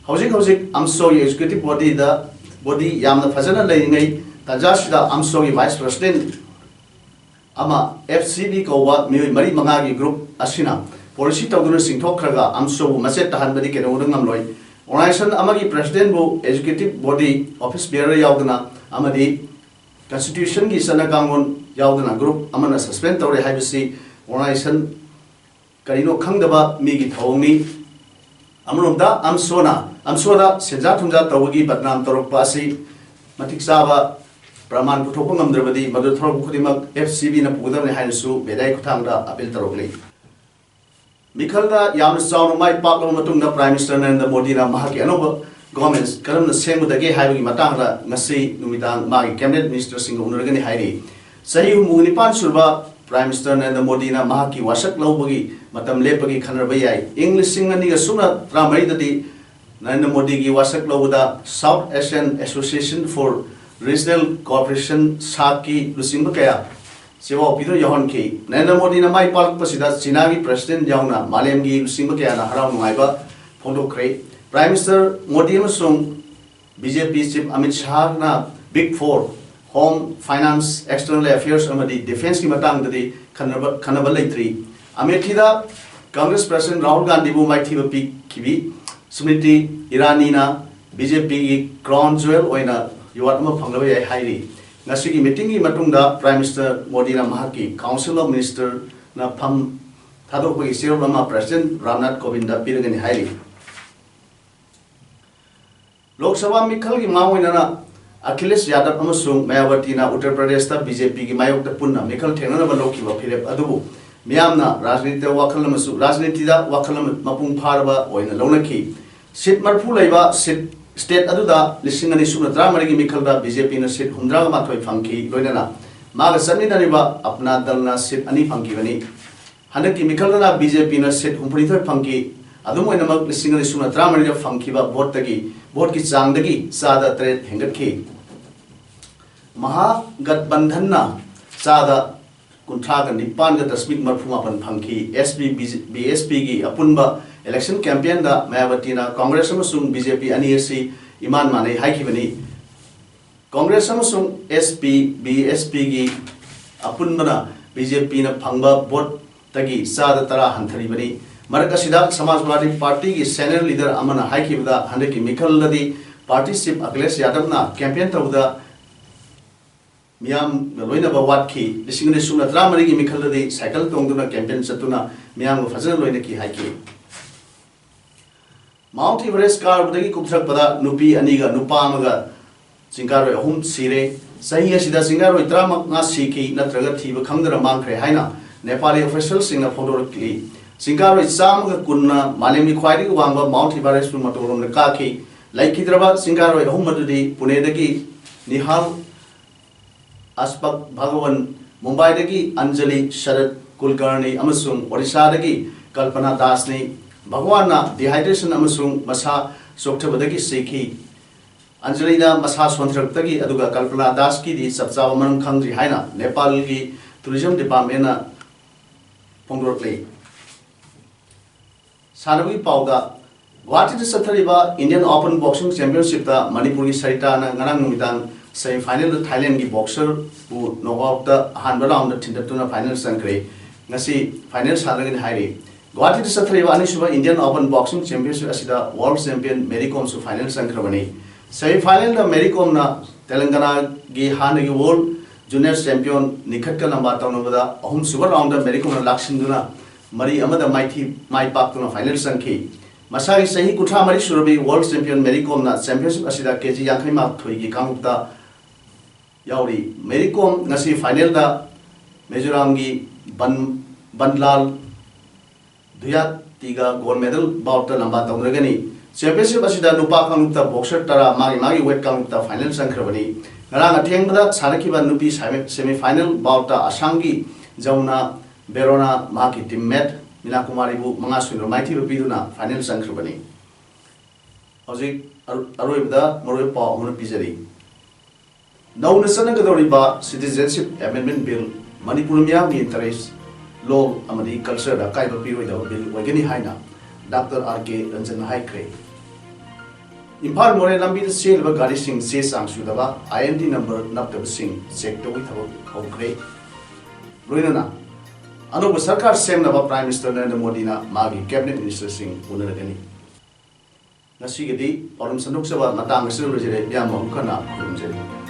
ꯍꯧꯖꯤꯛ ꯍꯧꯖꯤꯛ ꯑꯝꯁꯣꯒꯤ ꯑꯦꯛꯖꯤꯀ꯭ꯌꯨꯇꯤꯚ ꯕꯣꯗꯤꯗ, ꯕꯣꯗꯤ ꯌꯥꯝꯅ ꯐꯖꯅ ꯂꯩꯔꯤꯉꯩ ꯇꯥꯟꯖꯥꯁꯤꯗ ꯑꯝꯁꯣꯒꯤ ꯚꯥꯏꯁ ꯄ꯭ꯔꯁꯤꯗꯦꯟꯠ ꯑꯃ, ꯑꯦꯐ ꯁꯤ ꯕꯤ ꯀꯧꯕ ꯃꯤꯑꯣꯏ ꯃꯔꯤ ꯃꯉꯥꯒꯤ ꯒ꯭ꯔꯨꯞ ꯑꯁꯤꯅ ꯄꯣꯂꯤꯁꯤ ꯇꯧꯗꯨꯅ ꯆꯤꯡꯊꯣꯛꯈ꯭ꯔꯒ ꯑꯝꯁꯣꯕꯨ ꯃꯆꯦꯠ ꯇꯥꯍꯟꯕꯗꯤ ꯀꯩꯗꯧꯅꯨꯡꯗ ꯉꯝꯂꯣꯏ꯫ ꯑꯣꯔꯒꯅꯥꯏꯖꯦꯁꯟ ꯑꯃꯒꯤ ꯄ꯭ꯔꯁꯤꯗꯦꯟꯠꯕꯨ ꯑꯦꯛꯖꯤꯀ꯭ꯌꯨꯇꯤꯚ ꯕꯣꯗꯤ ꯑꯣꯐꯤꯁ ꯕꯤꯌꯔ ꯌꯥꯎꯗꯅ ꯑꯃꯗꯤ ꯀꯟꯁꯇꯤꯇ꯭ꯌꯨꯁꯟꯒꯤ ꯆꯠꯅ ꯀꯥꯡꯂꯣꯟ ꯌꯥꯎꯗꯅ ꯒ꯭ꯔꯨꯞ ꯑꯃꯅ ꯁꯁꯄꯦꯟ ꯇꯧꯔꯦ ꯍꯥꯏꯕꯁꯤ ꯑꯣꯔꯒꯅꯥꯏꯖꯦꯁꯟ ꯀꯔꯤꯅꯣ ꯈꯪꯗꯕ ꯃꯤꯒꯤ ꯊꯧꯑꯣꯡꯅꯤ꯫ ꯑꯃꯔꯣꯝꯗ ꯑꯝꯁꯣꯅ, ꯑꯝꯁꯣꯗ ꯁꯦꯟꯖꯥ ꯊꯨꯝꯖꯥ ꯇꯧꯕꯒꯤ ꯕꯗꯅꯥꯝ ꯇꯧꯔꯛꯄ ꯑꯁꯤ ꯃꯇꯤꯛ ꯆꯥꯕ ꯄ꯭ꯔꯃꯥꯟ ꯄꯨꯊꯣꯛꯄ ꯉꯝꯗ꯭ꯔꯕꯗꯤ ꯃꯗꯨ ꯊꯧꯔꯛꯄ ꯈꯨꯗꯤꯡꯃꯛ ꯑꯦꯐ ꯁꯤ ꯕꯤꯅ ꯄꯨꯒꯗꯕꯅꯤ ꯍꯥꯏꯅꯁꯨ ꯃꯦꯗꯤꯌꯥꯒꯤ ꯈꯨꯠꯊꯥꯡꯗ ꯑꯄꯤꯜ ꯇꯧꯔꯛꯂꯤ꯫ ꯃꯤꯈꯜꯗ ꯌꯥꯝꯅ ꯆꯥꯎꯅ ꯃꯥꯏ ꯄꯥꯛꯂꯕ ꯃꯇꯨꯡꯗ ꯄ꯭ꯔꯥꯏꯝ ꯃꯤꯅꯤꯁꯇꯔ ꯅꯔꯦꯟꯗ꯭ꯔ ꯃꯣꯗꯤꯅ ꯃꯍꯥꯛꯀꯤ ꯑꯅꯧꯕ ꯒꯣꯔꯃꯦꯟ ꯀꯔꯝꯅ ꯁꯦꯝꯒꯗꯒꯦ ꯍꯥꯏꯕꯒꯤ ꯃꯇꯥꯡꯗ ꯉꯁꯤ ꯅꯨꯃꯤꯗꯥꯡ ꯃꯥꯒꯤ ꯀꯦꯕꯤꯅꯦꯠ ꯃꯤꯅꯤꯁꯇꯔꯁꯤꯡꯒ ꯎꯅꯔꯒꯅꯤ ꯍꯥꯏꯔꯤ꯫ ꯆꯍꯤ ꯍꯨꯝꯐꯨ ꯅꯤꯄꯥꯟ ꯁꯨꯔꯕ ꯄ꯭ꯔꯥꯏꯝ ꯃꯤꯅꯤꯁꯇꯔ ꯅꯔꯦꯟꯗ꯭ꯔ ꯃꯣꯗꯤꯅ ꯃꯍꯥꯛꯀꯤ ꯋꯥꯁꯛ ꯂꯧꯕꯒꯤ ꯃꯇꯝ ꯂꯦꯞꯄꯒꯤ ꯈꯟꯅꯔꯕ ꯌꯥꯏ꯫ ꯏꯪ ꯂꯤꯁꯤꯡ ꯑꯅꯤꯒ ꯁꯨꯞꯅ ꯇꯔꯥꯃꯔꯤꯗꯗꯤ ꯅꯔꯦꯟꯗ꯭ꯔ ꯃꯣꯗꯤꯒꯤ ꯋꯥꯁꯛ ꯂꯧꯕꯗ South Asian Association for Regional Cooperation, ꯁꯥꯛꯀꯤ ꯂꯨꯆꯤꯡꯕ ꯀꯌꯥ ꯁꯦꯋꯥ ꯄꯤꯗꯨꯅ ꯌꯥꯎꯍꯟꯈꯤ꯫ ꯅꯔꯦꯟꯗ꯭ꯔ ꯃꯣꯗꯤꯅ ꯃꯥꯏ ꯄꯥꯛꯂꯛꯄꯁꯤꯗ ꯆꯤꯅꯥꯒꯤ president ꯌꯥꯎꯅ ꯃꯥꯂꯦꯝꯒꯤ ꯂꯨꯆꯤꯡꯕ ꯀꯌꯥꯅ ꯍꯔꯥꯎ ꯅꯨꯡꯉꯥꯏꯕ ꯐꯣꯡꯗꯣꯛꯈ꯭ꯔꯦ꯫ Prime Minister ꯃꯣꯗꯤ ꯑꯃꯁꯨꯡ BJP chief Amit ꯁꯥꯍꯅ Big Four, Home, Finance, External Affairs ꯑꯃꯗꯤ Defenceꯀꯤ ꯃꯇꯥꯡꯗꯗꯤ ꯈꯟꯅꯕ, ꯈꯟꯅꯕ ꯂꯩꯇ꯭ꯔꯤ꯫ ꯑꯃꯦꯊꯤꯗ Congress president ꯔꯥꯍꯨꯜ ꯒꯥꯟꯙꯤꯕꯨ ꯃꯥꯏꯊꯤꯕ ꯄꯤꯈꯤꯕꯤ ꯁ꯭ꯃ꯭ꯔꯤꯇꯤ ꯏꯔꯥꯅꯤꯅ BJPꯒꯤ crown jewel ꯑꯣꯏꯅ award ꯑꯃ ꯐꯪꯂꯕ ꯌꯥꯏ ꯍꯥꯏꯔꯤ꯫ ꯉꯁꯤꯒꯤ meetingꯒꯤ ꯃꯇꯨꯡꯗ Prime Minister ꯃꯣꯗꯤꯅ ꯃꯍꯥꯛꯀꯤ Council of Ministerꯅ ꯐꯝ ꯊꯥꯗꯣꯛꯄꯒꯤ ꯆꯦꯔꯣꯜ ꯑꯃ President ꯔꯥꯝꯅꯥꯊ ꯀꯣꯕꯤꯟꯗ ꯄꯤꯔꯒꯅꯤ ꯍꯥꯏꯔꯤ꯫ ꯂꯣꯛ ꯁꯚꯥ ꯃꯤꯈꯜꯒꯤ ꯃꯥꯡꯑꯣꯏꯅꯅ ꯑꯈꯤꯂꯦꯁ ꯌꯥꯗꯕ ꯑꯃꯁꯨꯡ ꯃꯌꯥꯕꯇꯤꯅ ꯎꯠꯇꯔ ꯄ꯭ꯔꯗꯦꯁꯇ BJPꯒꯤ ꯃꯥꯌꯣꯛꯇ ꯄꯨꯟꯅ ꯃꯤꯈꯜ ꯊꯦꯡꯅꯅꯕ ꯂꯧꯈꯤꯕ ꯐꯤꯔꯦꯞ ꯑꯗꯨꯕꯨ ꯃꯤꯌꯥꯝꯅ ꯔꯥꯖꯅꯤꯇꯤꯗ ꯋꯥꯈꯜ ꯑꯃꯁꯨ, ꯔꯥꯖꯅꯤꯇꯤꯗ ꯋꯥꯈꯜ ꯑꯃ ꯃꯄꯨꯡ ꯐꯥꯔꯕ ꯑꯣꯏꯅ ꯂꯧꯅꯈꯤ꯫ Seat ꯃꯔꯤꯐꯨ ꯂꯩꯕ seat, state ꯑꯗꯨꯗ ꯂꯤꯁꯤꯡ ꯑꯅꯤ ꯁꯨꯞꯅ ꯇꯔꯥꯃꯔꯤꯒꯤ ꯃꯤꯈꯜꯗ BJPꯅ seat ꯍꯨꯝꯗ꯭ꯔꯥꯒ ꯃꯥꯊꯣꯏ ꯐꯪꯈꯤ꯫ ꯂꯣꯏꯅꯅ ꯃꯥꯒ ꯆꯠꯃꯤꯟꯅꯔꯤꯕ ꯑꯞꯅꯥ ꯗꯜꯅ seat ꯑꯅꯤ ꯐꯪꯈꯤꯕꯅꯤ꯫ ꯍꯟꯗꯛꯀꯤ ꯃꯤꯈꯜꯗꯅ BJPꯅ seat ꯍꯨꯝꯐꯨꯅꯤꯊꯣꯏ ꯐꯪꯈꯤ꯫ ꯑꯗꯨꯝ ꯑꯣꯏꯅꯃꯛ, ꯂꯤꯁꯤꯡ ꯑꯅꯤ ꯁꯨꯞꯅ ꯇꯔꯥꯃꯔꯤꯗ ꯐꯪꯈꯤꯕ voteꯇꯒꯤ, voteꯀꯤ ꯆꯥꯡꯗꯒꯤ ꯆꯥꯗ ꯇꯔꯦꯠ ꯍꯦꯟꯒꯠꯈꯤ꯫ ꯃꯍꯥꯒꯠꯕꯟꯙꯟꯅ ꯆꯥꯗ ꯀꯨꯟꯊ꯭ꯔꯥꯒ ꯅꯤꯄꯥꯟꯒ ꯗꯁꯃꯤꯛ ꯃꯔꯤꯐꯨ ꯃꯥꯄꯟ ꯐꯪꯈꯤ꯫ SP, BSPꯒꯤ ꯑꯄꯨꯟꯕ election campaignꯗ ꯃꯌꯥꯕꯇꯤꯅ Congress ꯑꯃꯁꯨꯡ BJP ꯑꯅꯤ ꯑꯁꯤ ꯏꯃꯥꯟ ꯃꯥꯟꯅꯩ ꯍꯥꯏꯈꯤꯕꯅꯤ꯫ Congress ꯑꯃꯁꯨꯡ SP, BSPꯒꯤ ꯑꯄꯨꯟꯕꯅ BJPꯅ ꯐꯪꯕ voteꯇꯒꯤ ꯆꯥꯗ ꯇꯔꯥ ꯍꯟꯊꯔꯤꯕꯅꯤ꯫ ꯃꯔꯛ ꯑꯁꯤꯗ ꯁꯃꯥꯖꯋꯥꯗꯤ ꯄꯥꯔꯇꯤꯒꯤ senior leader ꯑꯃꯅ ꯍꯥꯏꯈꯤꯕꯗ, ꯍꯟꯗꯛꯀꯤ ꯃꯤꯈꯜꯗꯗꯤ party chief ꯑꯈꯤꯂꯦꯁ ꯌꯥꯗꯕꯅ campaign ꯇꯧꯕꯗ ꯃꯤꯌꯥꯝꯒ ꯂꯣꯏꯅꯕ ꯋꯥꯠꯈꯤ꯫ ꯂꯤꯁꯤꯡ ꯑꯅꯤ ꯁꯨꯞꯅ ꯇꯔꯥꯃꯔꯤꯒꯤ ꯃꯤꯈꯜꯗꯗꯤ cycle ꯇꯣꯡꯗꯨꯅ campaign ꯆꯠꯇꯨꯅ ꯃꯤꯌꯥꯝꯒ ꯐꯖꯅ ꯂꯣꯏꯅꯈꯤ ꯍꯥꯏꯈꯤ꯫ Mount Everest ꯀꯥꯔꯨꯕꯗꯒꯤ ꯀꯨꯝꯊꯔꯛꯄꯗ ꯅꯨꯄꯤ ꯑꯅꯤꯒ ꯅꯨꯄꯥ ꯑꯃꯒ ꯆꯤꯡꯀꯥꯔꯣꯏ ꯑꯍꯨꯝ ꯁꯤꯔꯦ꯫ ꯆꯍꯤ ꯑꯁꯤꯗ ꯆꯤꯡꯀꯥꯔꯣꯏ ꯇꯔꯥꯃꯉꯥ ꯁꯤꯈꯤ ꯅꯠꯇ꯭ꯔꯒ ꯊꯤꯕ ꯈꯪꯗꯅ ꯃꯥꯡꯈ꯭ꯔꯦ ꯍꯥꯏꯅ ꯅꯦꯄꯥꯂꯤ officialꯁꯤꯡꯅ ꯐꯣꯡꯗꯣꯔꯛꯂꯤ꯫ ꯆꯤꯡꯀꯥꯔꯣꯏ ꯆꯥꯝꯃꯒ ꯀꯨꯟꯅ ꯃꯥꯂꯦꯝꯒꯤ ꯈ꯭ꯋꯥꯏꯗꯒꯤ ꯋꯥꯡꯕ Mount Everestꯄꯨ ꯃꯇꯣꯟꯂꯣꯝꯗ ꯀꯥꯈꯤ꯫ ꯂꯩꯈꯤꯗ꯭ꯔꯕ ꯆꯤꯡꯀꯥꯔꯣꯏ ꯑꯍꯨꯝ ꯑꯗꯨꯗꯤ ꯄꯨꯅꯦꯗꯒꯤ ꯅꯤꯍꯥꯜ ꯑꯁꯄꯛ ꯚꯒꯋꯟ, ꯃꯨꯝꯕꯥꯏꯗꯒꯤ ꯑꯟꯖꯂꯤ ꯁꯔꯠ ꯀꯨꯜꯀꯔꯅꯤ ꯑꯃꯁꯨꯡ ꯑꯣꯔꯤꯁꯥꯗꯒꯤ ꯀꯜꯄꯅꯥ ꯗꯥꯁꯅꯤ꯫ ꯚꯒꯋꯥꯟꯅ dehydration ꯑꯃꯁꯨꯡ ꯃꯁꯥ ꯆꯣꯛꯊꯕꯗꯒꯤ ꯁꯤꯈꯤ꯫ ꯑꯟꯖꯂꯤꯅ ꯃꯁꯥ ꯁꯣꯟꯊꯔꯛꯄꯗꯒꯤ, ꯑꯗꯨꯒ ꯀꯜꯄꯅꯥ ꯗꯥꯁꯀꯤꯗꯤ ꯆꯞ ꯆꯥꯕ ꯃꯔꯝ ꯈꯪꯗ꯭ꯔꯤ ꯍꯥꯏꯅ ꯅꯦꯄꯥꯜꯒꯤ Tourism Departmentꯅ ꯐꯣꯡꯗꯣꯔꯛꯂꯤ꯫ ꯁꯥꯟꯅꯕꯒꯤ ꯄꯥꯎꯗ, ꯒꯨꯋꯥꯍꯥꯇꯤꯗ ꯆꯠꯊꯔꯤꯕ Indian Open Boxing Championshipꯇ ꯃꯅꯤꯄꯨꯔꯒꯤ ꯁꯔꯤꯇꯥꯅ ꯉꯔꯥꯡ ꯅꯨꯃꯤꯗꯥꯡ semi finalꯗ Thailandꯒꯤ boxerꯕꯨ knockoutꯇ ꯑꯍꯥꯟꯕ roundꯗ ꯊꯤꯟꯗꯠꯇꯨꯅ final ꯆꯪꯈ꯭ꯔꯦ꯫ ꯉꯁꯤ final ꯁꯥꯟꯅꯒꯅꯤ ꯍꯥꯏꯔꯤ꯫ ꯒꯨꯋꯥꯍꯥꯇꯤꯗ ꯆꯠꯊꯔꯤꯕ ꯑꯅꯤꯁꯨꯕ Indian Open Boxing Championship ꯑꯁꯤꯗ world champion Mary Comꯁꯨ final ꯆꯪꯈ꯭ꯔꯕꯅꯤ꯫ Semi finalꯗ Mary Comꯅ ꯇꯦꯂꯪꯒꯅꯥꯒꯤ ꯍꯥꯟꯅꯒꯤ world junior champion ꯅꯤꯈꯠꯀ ꯂꯝꯕꯥ ꯇꯧꯅꯕꯗ ꯑꯍꯨꯝꯁꯨꯕ roundꯗ Mary Comꯅ ꯂꯥꯛꯁꯤꯟꯗꯨꯅ ꯃꯔꯤ ꯑꯃꯗ ꯃꯥꯏꯊꯤ ꯃꯥꯏ ꯄꯥꯛꯇꯨꯅ final ꯆꯪꯈꯤ꯫ ꯃꯁꯥꯒꯤ ꯆꯍꯤ ꯀꯨꯟꯊ꯭ꯔꯥ ꯃꯔꯤ ꯁꯨꯔꯕꯤ world champion Mary Comꯅ championship ꯑꯁꯤꯗ ꯀꯦ ꯖꯤ ꯌꯥꯡꯈꯩ ꯃꯥꯊꯣꯏꯒꯤ ꯀꯥꯡꯂꯨꯞꯇ ꯌꯥꯎꯔꯤ꯫ Mary Comꯉꯁꯤ finalꯗ ꯃꯤꯖꯣꯔꯥꯝꯒꯤ ꯕꯟ ꯕꯟꯂꯥꯜ ꯙꯨꯌꯥꯇꯤꯒ gold medal boutꯇ ꯂꯝꯕꯥ ꯇꯧꯅꯔꯒꯅꯤ꯫ Championship ꯑꯁꯤꯗ ꯅꯨꯄꯥ ꯀꯥꯡꯂꯨꯞꯇ boxer ꯇꯔꯥ ꯃꯥꯒꯤ ꯃꯥꯒꯤ weight ꯀꯥꯡꯂꯨꯞꯇ final ꯆꯪꯈ꯭ꯔꯕꯅꯤ꯫ ꯉꯔꯥꯡ ꯑꯊꯦꯡꯕꯗ ꯁꯥꯟꯅꯈꯤꯕ ꯅꯨꯄꯤ semi- semi final boutꯇ ꯑꯁꯥꯝꯒꯤ ꯖꯃꯨꯅꯥ ꯕꯦꯔꯣꯅꯥ ꯃꯍꯥꯛꯀꯤ teammate ꯃꯤꯅꯥ ꯀꯨꯃꯥꯔꯤꯕꯨ ꯃꯉꯥ ꯁꯣꯏꯅ ꯃꯥꯏꯊꯤꯕ ꯄꯤꯗꯨꯅ final ꯆꯪꯈ꯭ꯔꯕꯅꯤ꯫ ꯍꯧꯖꯤꯛ ꯑꯔꯣꯏꯕꯗ ꯃꯔꯨꯑꯣꯏꯕ ꯄꯥꯎ ꯑꯃꯅ ꯄꯤꯖꯔꯤ꯫ ꯅꯧꯅ ꯆꯠꯅꯒꯗꯧꯔꯤꯕ Citizenship Amendment Bill ꯃꯅꯤꯄꯨꯔ ꯃꯤꯌꯥꯝꯒꯤ interest, law ꯑꯃꯗꯤ cultureꯗ ꯑꯀꯥꯏꯕ ꯄꯤꯔꯣꯏꯗꯕ bill ꯑꯣꯏꯒꯅꯤ ꯍꯥꯏꯅ Doctor R K Ranjanꯅ ꯍꯥꯏꯈ꯭ꯔꯦ꯫ ꯏꯝꯐꯥꯜ ꯃꯣꯔꯦ ꯂꯝꯕꯤꯗ ꯆꯦꯜꯂꯤꯕ ꯒꯥꯔꯤꯁꯤꯡ ꯆꯦ ꯆꯥꯡ ꯁꯨꯗꯕ, I N D number ꯅꯞꯇꯕꯁꯤꯡ check ꯇꯧꯕꯒꯤ ꯊꯕꯛ ꯍꯧꯈ꯭ꯔꯦ꯫ ꯂꯣꯏꯅꯅ ꯑꯅꯧꯕ ꯁꯔꯀꯥꯔ ꯁꯦꯝꯅꯕ Prime Minister ꯅꯔꯦꯟꯗ꯭ꯔ ꯃꯣꯗꯤꯅ ꯃꯥꯒꯤ cabinet ministerꯁꯤꯡ ꯎꯅꯔꯒꯅꯤ꯫ ꯉꯁꯤꯒꯤꯗꯤ ꯄꯥꯎꯗꯝ ꯁꯟꯗꯣꯛꯆꯕ ꯃꯇꯥꯡ ꯑꯁꯤꯗ ꯂꯣꯏꯖꯔꯦ꯫ ꯃꯤꯌꯥꯝ ꯃꯄꯨ ꯈꯔꯅ ꯈꯨꯔꯨꯝꯖꯔꯤ꯫